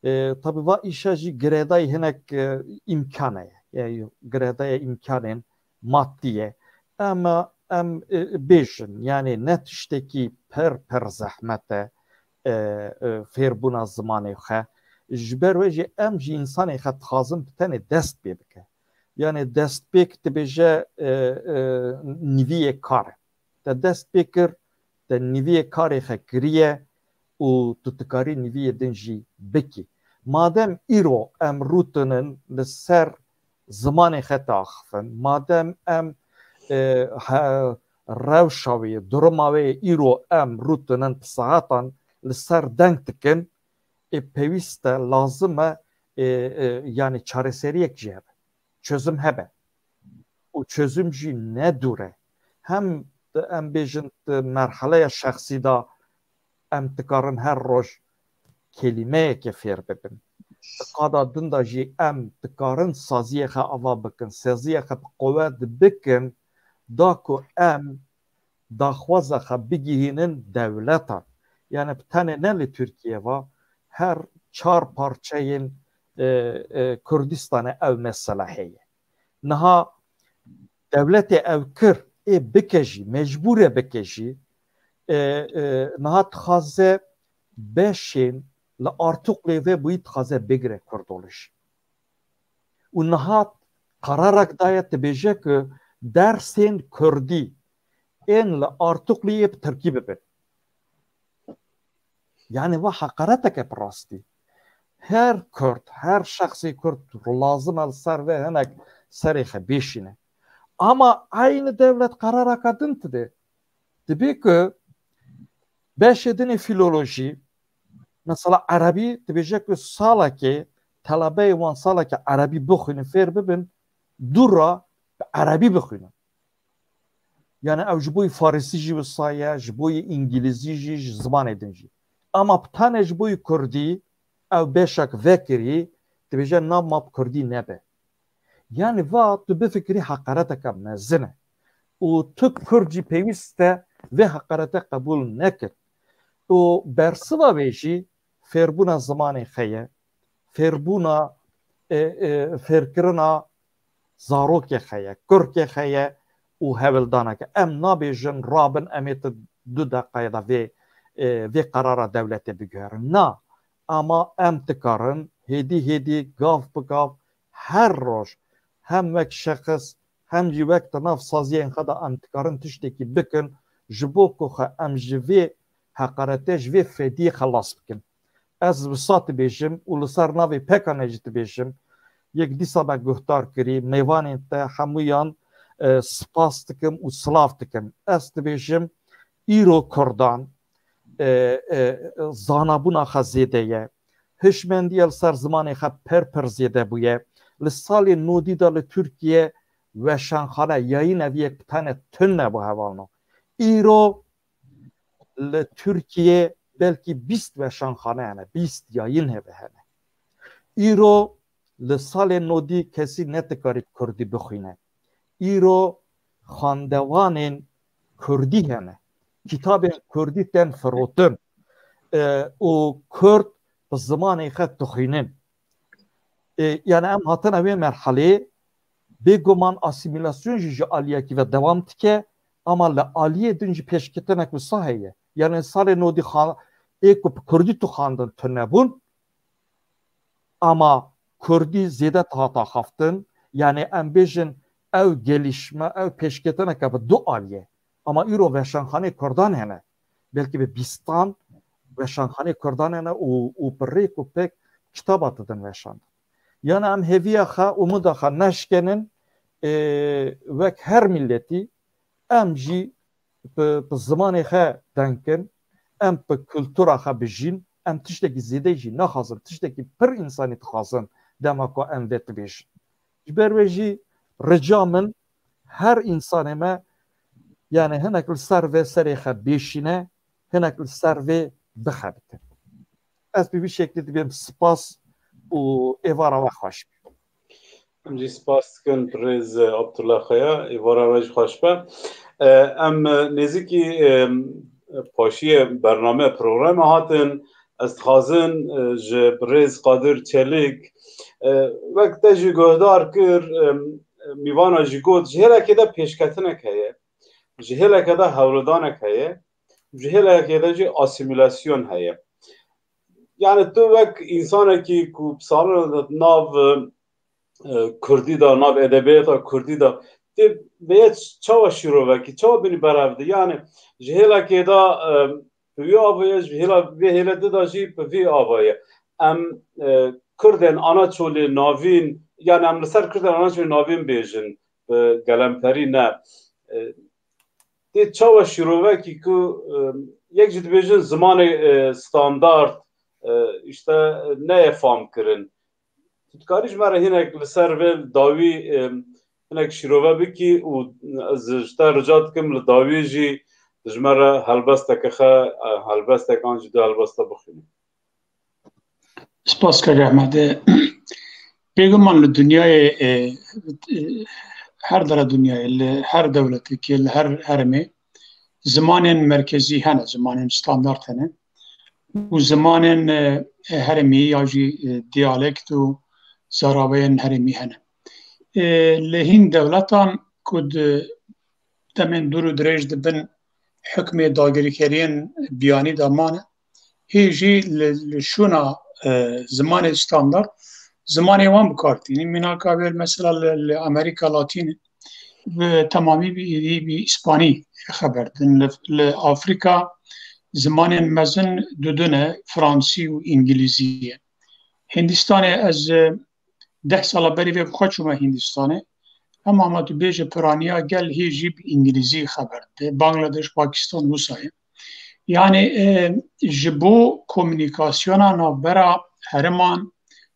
E, tabi va îşa jî girêdayî hinek e, îmkan heye. Yani girêdayê îmkanên maddî ye. Ama em e, bêjin, yani ne tiştekî pir pir zehmet e, e, e, fêrbûna zimanê xwe. Ji ber wê jî em jî însanê xwe dixwazin bi tenê dest pê bike. Yani destpêk dibêje e, e, niviyê kar e. Te dest pê kir, te niviyê karê xwe kiriye û tu dikarî niviyê din jî bikî. Madem îro em rûtinin li ser zimanê xwe diaxifin, madem em e, he, rewşa wê, duruma wê îro em rûtinin bi saetan li ser deng dikin, ê pêwîst e, lazim e, e, e, yani çareseriyek jî hebe, çözüm hebe. Û çözüm jî ne dûr e. Hem di, em bêjin di merheleya şexsî de em dikarin her roj kelîmeyekê fêr bibin. Di qada din de jî em dikarin saziyê xwe ava bikin, saziyê xwe bi quwet bikin, da ku em daxwaza xwe bigihînin dewletan. Yani bi tenê ne li Tirkiye va, her çar parçeyên e, e, Kurdistanê ew mesele heye. Niha dewletê ew kir, ê bike jî, mecbûr e bike jî, e, e, niha dixwaze beşên li Artuklê vê bûyî dixwaze bigire Kurdolij. Û niha qerarak daye dibêje ku dersên Kurdî ên li Artukliyê bi Tirkî bibin. Yani va heqareteke bi rastî. Her Kurd, her şexsê Kurd lazim e li ser vê hinek serê xwe bêşîne. Ama eynî dewlet qeraraka din dide. Dibê ku beşê din ê filolojî, mesela erebî, dibêje ku salekê telebeyê wan salekê erebî bixwînin, fêr bibin, dû re bi erebî bixwînin. Yani ew ji bo yî farisî jî wisa ye, ji bo yî îngilîzî jî, ji zimanê din jî. Ama bi tenê ji bo yî kurdî ew beşek vekirî, dibêje na ma bi kurdî nebe. Yani va tu bifikirî heqareteke mezin e. Û tu kurd jî pêwîst e vê heqarete qebûl nekir. Û bersiva wê jî fêrbûna zimanê xwe ye, fêrbûna, e, e, fêrkirina zarokê xwe ye, kurkê xwe ye û hewldaneke. Em nabêjin rabin em ê tu du deqayê de vê, e, vê qerara dewletê biguherin. Na, ama em dikarin hêdî hêdî gav bi gav her roj hem wek şexis hem jî wek di nav saziyên xwe de em dikarin tiştekî bikin ji bo ku xwe em ji vê heqarete, ji vê fediyê xelas bikin. Ez wisa dibêjim û li ser navê P K N jî dibêjim, yek dîsa me guhdar kirî, mêvanên te hemûyan e, spas dikim û silav dikim. Ez dibêjim, îro kurdan e, e, zanabûna xwe zêde ye. Hişmendiya li ser zimanê xwe pir pir zêde bûye. Li salên nodî de li Tirkiye weşanxane, yayîneviyek bi tenê tune bû hevalno. Îro li Tirkiye belkî bîst weşanxane hene, bîst yayın evi hene. Îro li salê nodî kesî nedikarî kurdî bixwîne. Îro xandewanên kurdî hene. Kitabên kurdî tên firotin. E, û kurd bi zimanê xwe dixwînin. E, yani em hatine wê merhelê, bêguman asîmîlasyon jî ji aliyekî ve dewam dike, ama li aliyê din jî pêşketinek wisa heye. Yani salê nodî xan-, ê ku bi kurdî tu xandin tune bûn, ama kurdî zêde hata xaftin. Yani em bêjin ew gelişme, ew pêşketineke bi du aliyê. Ama îro weşanxanê kurdan hene. Belkî bi bîstan weşanxanê kurdan hene û, û bi rêk û pêk kitaba didin weşandin. Yani em hêviya xwe, umuda xwe neşkenin, ê, wek her milletî em jî bi, bi zimanê xwe deng kin, em bi kultura xwe bijîn, em tiştekî zêde jî naxwazin, tiştekî pir însanî dixwazin dema ku em vê dibêjin. Ji ber wê jî rica min her însanê me, yani hinek li ser vê serê xwe bêşîne, hinek li ser vê bixebite. Ez bi vî şeklî dibêm spas û êvara we xweş be. Em jî spas dikin birêz Abdullah Xeya, êvara we jî xweş be. E, em nêzîkî, e, paşiyê bername programa hatin. Ez dixwazin, e, ji birêz Qadir Çelik, e, wek te jî guhdar kir, e, mîvana jî got, ji hêlekê de pêşketinek heye, ji hêleke de hewldanek heye, ji hêlekê de jî asîmîlasyon heye. Yani tu wek însanekî ku bi salon de nav, e, kurdî de, nav edebiyata kurdî de, tê vê çawa şîrovekî, çawa bînî berevdî? Yani ji hêlekê de, e, bi wî avayê, ji hêla, vê hêle di de jî bi vî avayê. Em, e, kurdên Anaçolê navîn, yani em li ser kurdên Anaçolê navîn bêjin, bi gelemperî ne. E, tê çawa şîrovekî ku, e, yek jî dibêjin zimanê, e, standard, e, işte, e, neyê fam kirin. Tu dikarî ji me re hinek li ser vê dawî, e, hinek şîrove bikî û ez ji te rica dikim li dawî jî ji me re helbesteke xe, e, helbestek an jî du helbesta bixwînî. Spas kek Ehmed. E, bêguman li dinyayê, e, e, her dera dinyayê, li her dewletekê, li her herêmê zimanên merkezî hene, zimanên standard hene. Û zimanên, e, herêmî ya jî, e, diyalekt û zaraveyên herêmî hene. E, li hîn dewletan ku di demên dûr û dirêj di bin hukmê dagirkeriyên biyanî de mane, hê jî li, li şûna, e, zimanê standard, zimanê wan bi kar tînin. Mînaka wê mesela li, li Amerîka Latînî bi temamî bi, bi, bi îspanî xeber din. Li, li Afrîka zimanên mezin du du ne, fransî û îngilîzî ye. Hindistanê ez, e, deh sala berî vê bi xwe çûme Hindistanê. Hema ma tu bêje piraniya gel hê jî bi îngilîzî xeber dide. Bangladeş, Pakistan wisa ye. Yani, e, ji bo komûnîkasyona navbera heriman,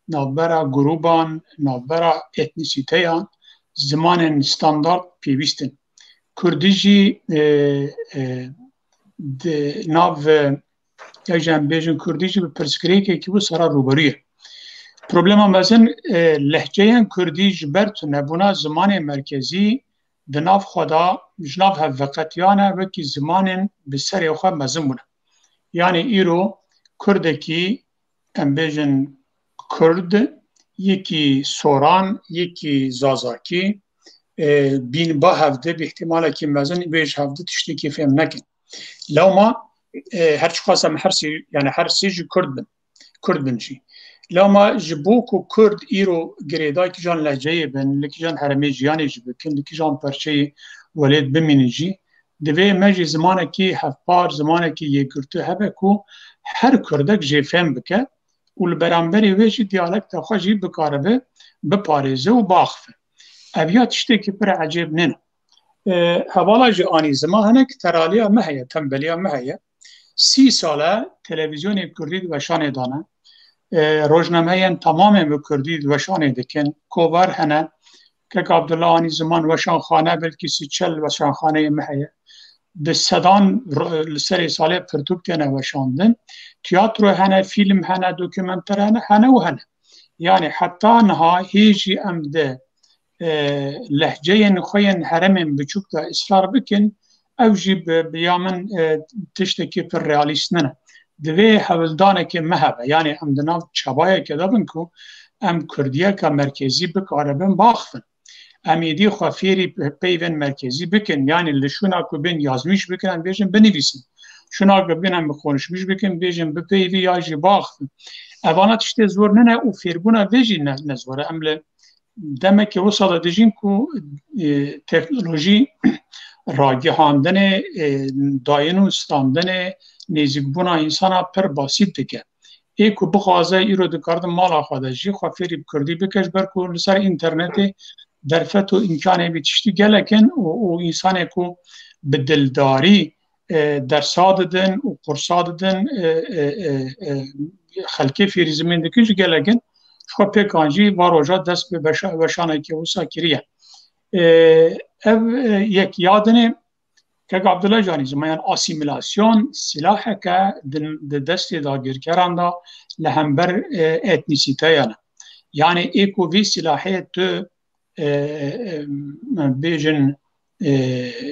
navbera grûban, navbera etnîsîteyan zimanên standard pêwîst in. Kurdî jî, e, e, di nav, e, ya jî em bêjin kurdî jî bi pirsgirêkekî wisa re rûberû ye. Problema mezin, e, lehçeyên kurdî ji ber tunebûna zimanê merkezî di nav xwe de ji nav hev veqetiyane, wekî zimanên bi serê xwe mezin bûne. Yanî îro kurdekî, em bêjin kurd, yekî soran, yekî zazakî, e, bîn ba hevdî, bi îhtimalekî mezin wê ji hevdî tiştekî fêm nekin. Lewma, e, her çiqas em her sê, yani her sê jî kurd bin, kurd bin jî. Lewma ji bo ku kurd îro girêdayî kîjan lehçeyê bin, li kîjan herêmê jiyanê jî bikin, li kîjan perçeyê welêt bimînin jî, divê me jî zimanekî hevpar, zimanekî yekgirtû hebe ku her kurdek jê fêm bike û li beramberî wê jî diyalekta xwe jî bikaribe biparêze û biaxive. Ev ya tiştekî pir ecêb nîne. E, hevala jî anî zima hinek teraliya me heye, tembeliya me heye. Sî sal e televîzyonê kurdî di weşanê dane. E, rojnameyên temamê bi kurdî di weşanê dikin. Kovar hene. Kek Abdullah anî ziman weşanxane, belkî sî çel weşanxaneyê me heye. bi sedan r-, li serê salê pirtûk têne weşandin. Tiyatro hene, fîlm hene, dokumenter hene, hene û hene. Yani heta niha hê jî em di, e, lehceyên xwe yên herêmên biçûk de israr bikin, ew jî bi, bi ya min, e, tiştekî pir realîst nine. Divê hewldanekê me hebe. Yani em di nav çabayeke de bin ku em kurdiyeke merkezî bikaribin baxivin. Em êdî xwe fêrî peyvên merkezî bikin. Yani li şûna ku bên yazmîş bikin, em bêjin binivîsin. Şûna ku bên em konuşmîş bikin, bêjin bipeyvî ya jî baxivin. Evana tiştê zor nine û fêrbûna vê jî ne, ne zor e. Em li demekê wisa de dijîn ku, e, teknolojî ragihandinê, e, dayîn û standinê, nêzîkbûna însana pir basît dike. Ê ku bixwaze îro dikardin mala xwe de jî xwe fêrî bi kurdî bike, ji ber ku li ser înternetê derfet û îmkanê vî tiştî gelek in û, û însanê ku bi dildarî, e, dersa didin û qursa didin, e, e, e, e, xelkê fêrî zimên dikin jî gelek in. Ji xwe pêkan jî va roja dest bi beşa-, weşanekê wisa kiriye. E, ev, e, yek ya dinê, Kek Abdullah jî anî ziman, yani asîmîlasyon silaheke di, di destê dagirkeran de li hember, e, etnîsîteyan e. Yani ê ku vê silahê tu, e, e, bêjin, e,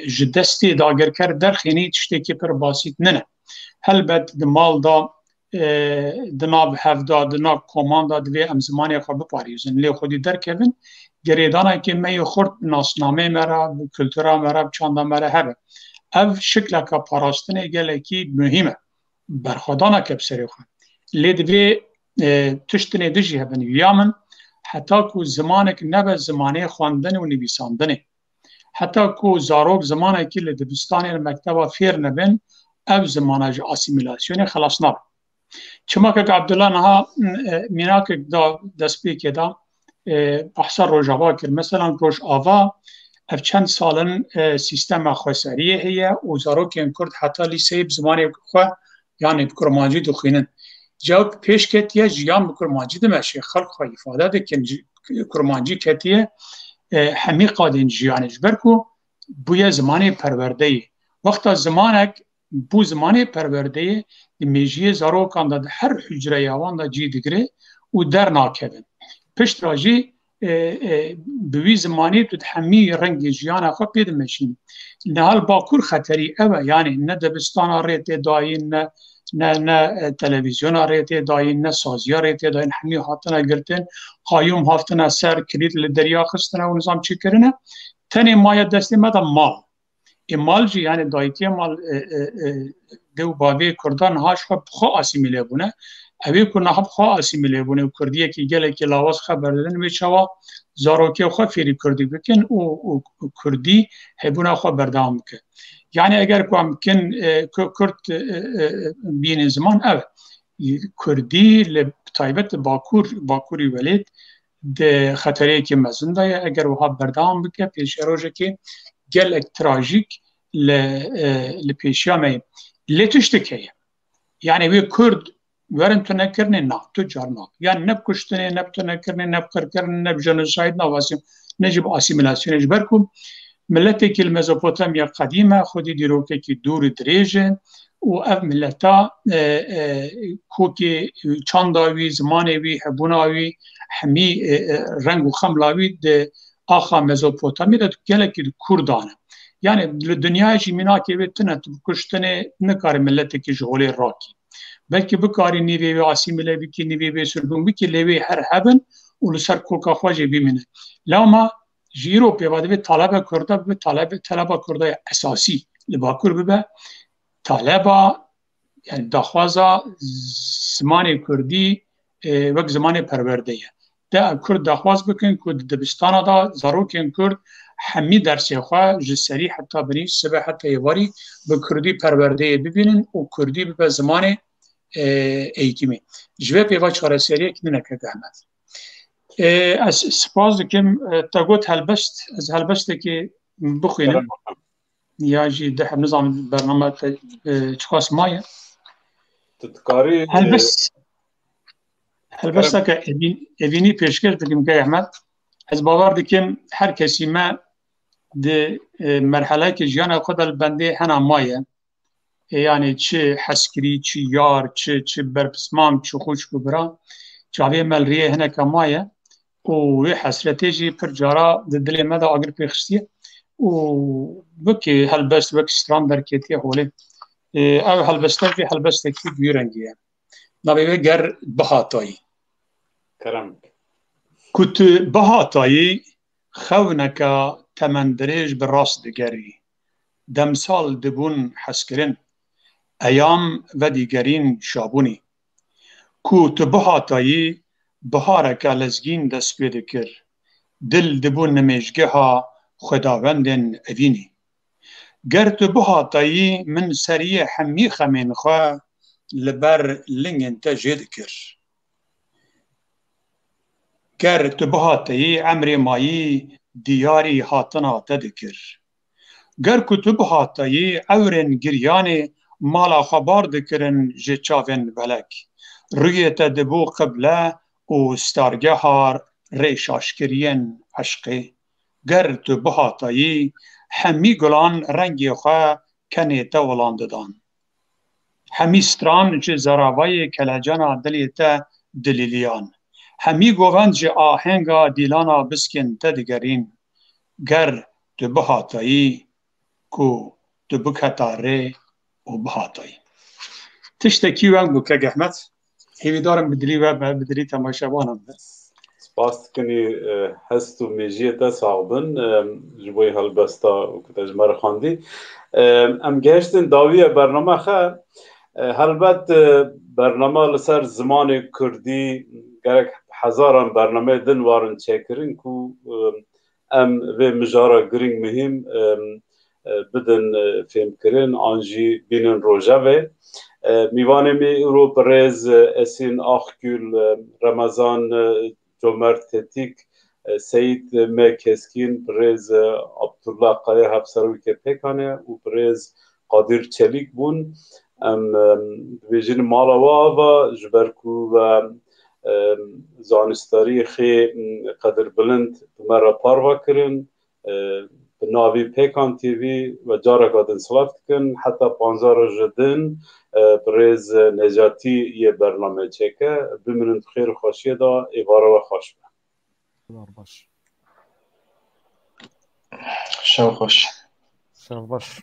ji destê dagirker derxînî tiştekî pir basît nine. Helbet di mal de, e, di nav hev de, di nav koman de divê em zimanê xwe biparêzin. Lê xwedî derkevin, girêdanekê me yê xurt bi nasnameyê me re, bi kultura me re, bi çanda me re hebe. Ev şikleke parastinê gelekî muhîm e. Berxwedaneke bi serê xwe. Lê divê, e, tiştinê din jî hebin. Ya min, heta ku zimanek nebe zimanê xwendin û nivîsandinê, heta ku zarok zimanekî li dibistanê, li mekteba fêr nebin, ev zimana ji asîmîlasyonê xelas nabe. Çima kek Abdullah niha, e, mînakek da destpêkê da, e, behsa Rojava kir. Mesela Rojava ev çend sal in, e, sîstema xweseriyê heye û zarokên Kurd heta lîseyê bi zimanê xwe, yani bi kurmancî dixwînin. Cewk pêş ketiye, jiyan bi kurmancî dimeşe, xelk xwe îfade dikin, ji-, kurmancî ketiye, e, hemî qadên jiyanê, ji ber ku bûye zimanê perwerdeyê. Wexta zimanek bû zimanê perwerdeyê, di mêjiyê zarokan de, di her hucreya wan de cî digire û dernakevin. Pişt re jî, e, e, bi wî zimanî tu di hemî rengê jiyana xwe pê dimeşînî. Niha li Bakur xeterî ew e, yani ne dibistana rê tê dayîn, ne, ne, ne, e, televîzyona rê tê dayîn, ne saziya rê tê dayîn, hemî hatine girtin, qayûm haftine ser, kilît li derya xistine û nizam çi kirine. Tenê maye destê me de mal. Ê mal jî, yani dayikê mal, e, e, e, dê û bavê Kurdan niha ji xwe bi xwe asîmîle bûne. Ew ê ku niha bi xwe asîmîle bûne û Kurdiyekî gelekî lawaz xeber didin, wê çawa zarokê xwe fêrî Kurdî bikin û, û, û Kurdî hebûna xwe berdewam bike. Yani eger ku em bikin, e, Ku-, Kurd, e, e, e, bînin ziman, ev e. Kurdî li, bi taybet li Bakur, Bakurî welêt, di xetereyekî mezin de ye. Eger wiha berdewam bike, pêşerojekê gelek trajîk li, e, li pêşiya me ye. Lê tiştek heye. Yani wê Kurd werin tunekirinê, na, tu car nabe. Yani ne bi kuştinê, ne bi tunekirinê, ne bi qirkirinê, ne bi jenosayd, ne bi asîm-, ne jî bi asîmîlasyonê. Ji ber ku miletekî li Mezopotamya qedîm e, xwedî dîrokekî dûr û dirêj e û ev mileta, e, e, kokê çanda wî, zimanê wî, hebûna wî, hemî, e, e, reng û xemla wî di axa Mezopotamyê de gelekî di kûr dane. Yani li dinyayê jî mînakê wê tune, tu bi kuştinê nikare miletekî ji holê rakî. Belkî bikarî nîvê wê asîmîle bikî, nîvê wê sirgûn bikî, lê wê her hebin û li ser koka xwe jî bimîne. Lewma ji îro pê ve divê talebe Kurda bibe, talebe, taleba Kurda ya esasî li Bakur bibe, taleba, yani daxwaza zimanê Kurdî, e, wek zimanê perwerde ye. De ev Kurd daxwaz bikin ku di dibistana de zarokên Kurd hemî dersê xwe ji serî heta binî, sibe heta êvarî bi Kurdî perwerdeyê bibînin û Kurdî bibe zimanê, e, eğitimê. Ji vê pêva çareseriyek nine kek Ehmed. E, ez spas dikim, e, te got helbest, ez helbestekê bixwînim. Kerem. Ya jî de hem nizanim bername te, e, çiqas maye. Tu dikarî, e, Helbest, kerem. Helbesteke evîn-, evînî pêşkêş dikim kek Ehmed. Ez bawer dikim her kesî me di e, merheleke jiyana xwe de li bendê hena maye. E, yanî çi heskirî, çi yar, çi, çi berpismam, çi xwişk û bira, çavê me li riyê hineke maye û wê hesretê jî pir cara di dilê me de agir pê xistiye û wekî helbest, wek stran derketiye holê. E, ev helbeste jî helbestekî bi wî rengî ye. Navê wê Ger Bihatayî. Kerem. Ku tu bihatayî, xewneka temendirêj bi rast digerî. Demsal dibûn hezkirin, eyam vedîgerîn şabûnî. Ku tu bihatayî, bihareke lezgîn dest pê dikir. Dil dibû nimêjgeha xwedawendên evînî. Ger tu bihatayî, min seriyê hemî xemên xwe li ber lingên te jê dikir. Ger tu bihateyî, emrê mayî diyarî hatina te dikir. Ger ku tu bihateyî, ewrên giryanê mala xwe bar dikirin ji çavên belek. Rûyê te dibû qible û stargeha rêşaşkiriyên eşqê. Ger tu bihateyî, hemî gulan rengê xwe kenê te wilan didan. Hemî stran ji zeravayê kelecana dilê te dilîliyan. Hemî govend ji ahenga dîlana biskên te digerîn. Ger tu bihatayî, ku tu biketa rê û bihatayî. Tiştekî weng bû kek Ehmed. Hêvîdarim bi dilî we be, bi dilî temaşevanan be. Spas dikin, e, hest û mêjiyê te sax bin, e, ji bo helbesta ku te ji me re xwendî. E, em gehiştin dawiya bername xe. E, helbet, e, bername li ser zimanê kurdî gerek hezaran bernameyê din warin çêkirin ku, e, em vê mijara girîng muhîm, e, e, bidin, e, fêmkirin an jî bînin rojevê. E, mîvanê me îro birêz, e, Esîn Akgül, e, Remezan, e, Comert Tetik, e, Seyîd M. Keskîn, birêz, e, Abdullah Kaya Hevserokê P K K'ê û birêz Qadir Çelîk bûn. Em, em, dibêjin mala we ava, ji ber ku we, em, zanistdariyê xê, em, qedirbilind bi me re parve kirin, e, bi navî Pêkan T V we careka din silav dikin. Heta panzdeh roja din, e, birêz Necatî yê bername çêke. Biminin di xêr û xweşiyê de, êvara we xweş be. Şev xweş. Şev baş.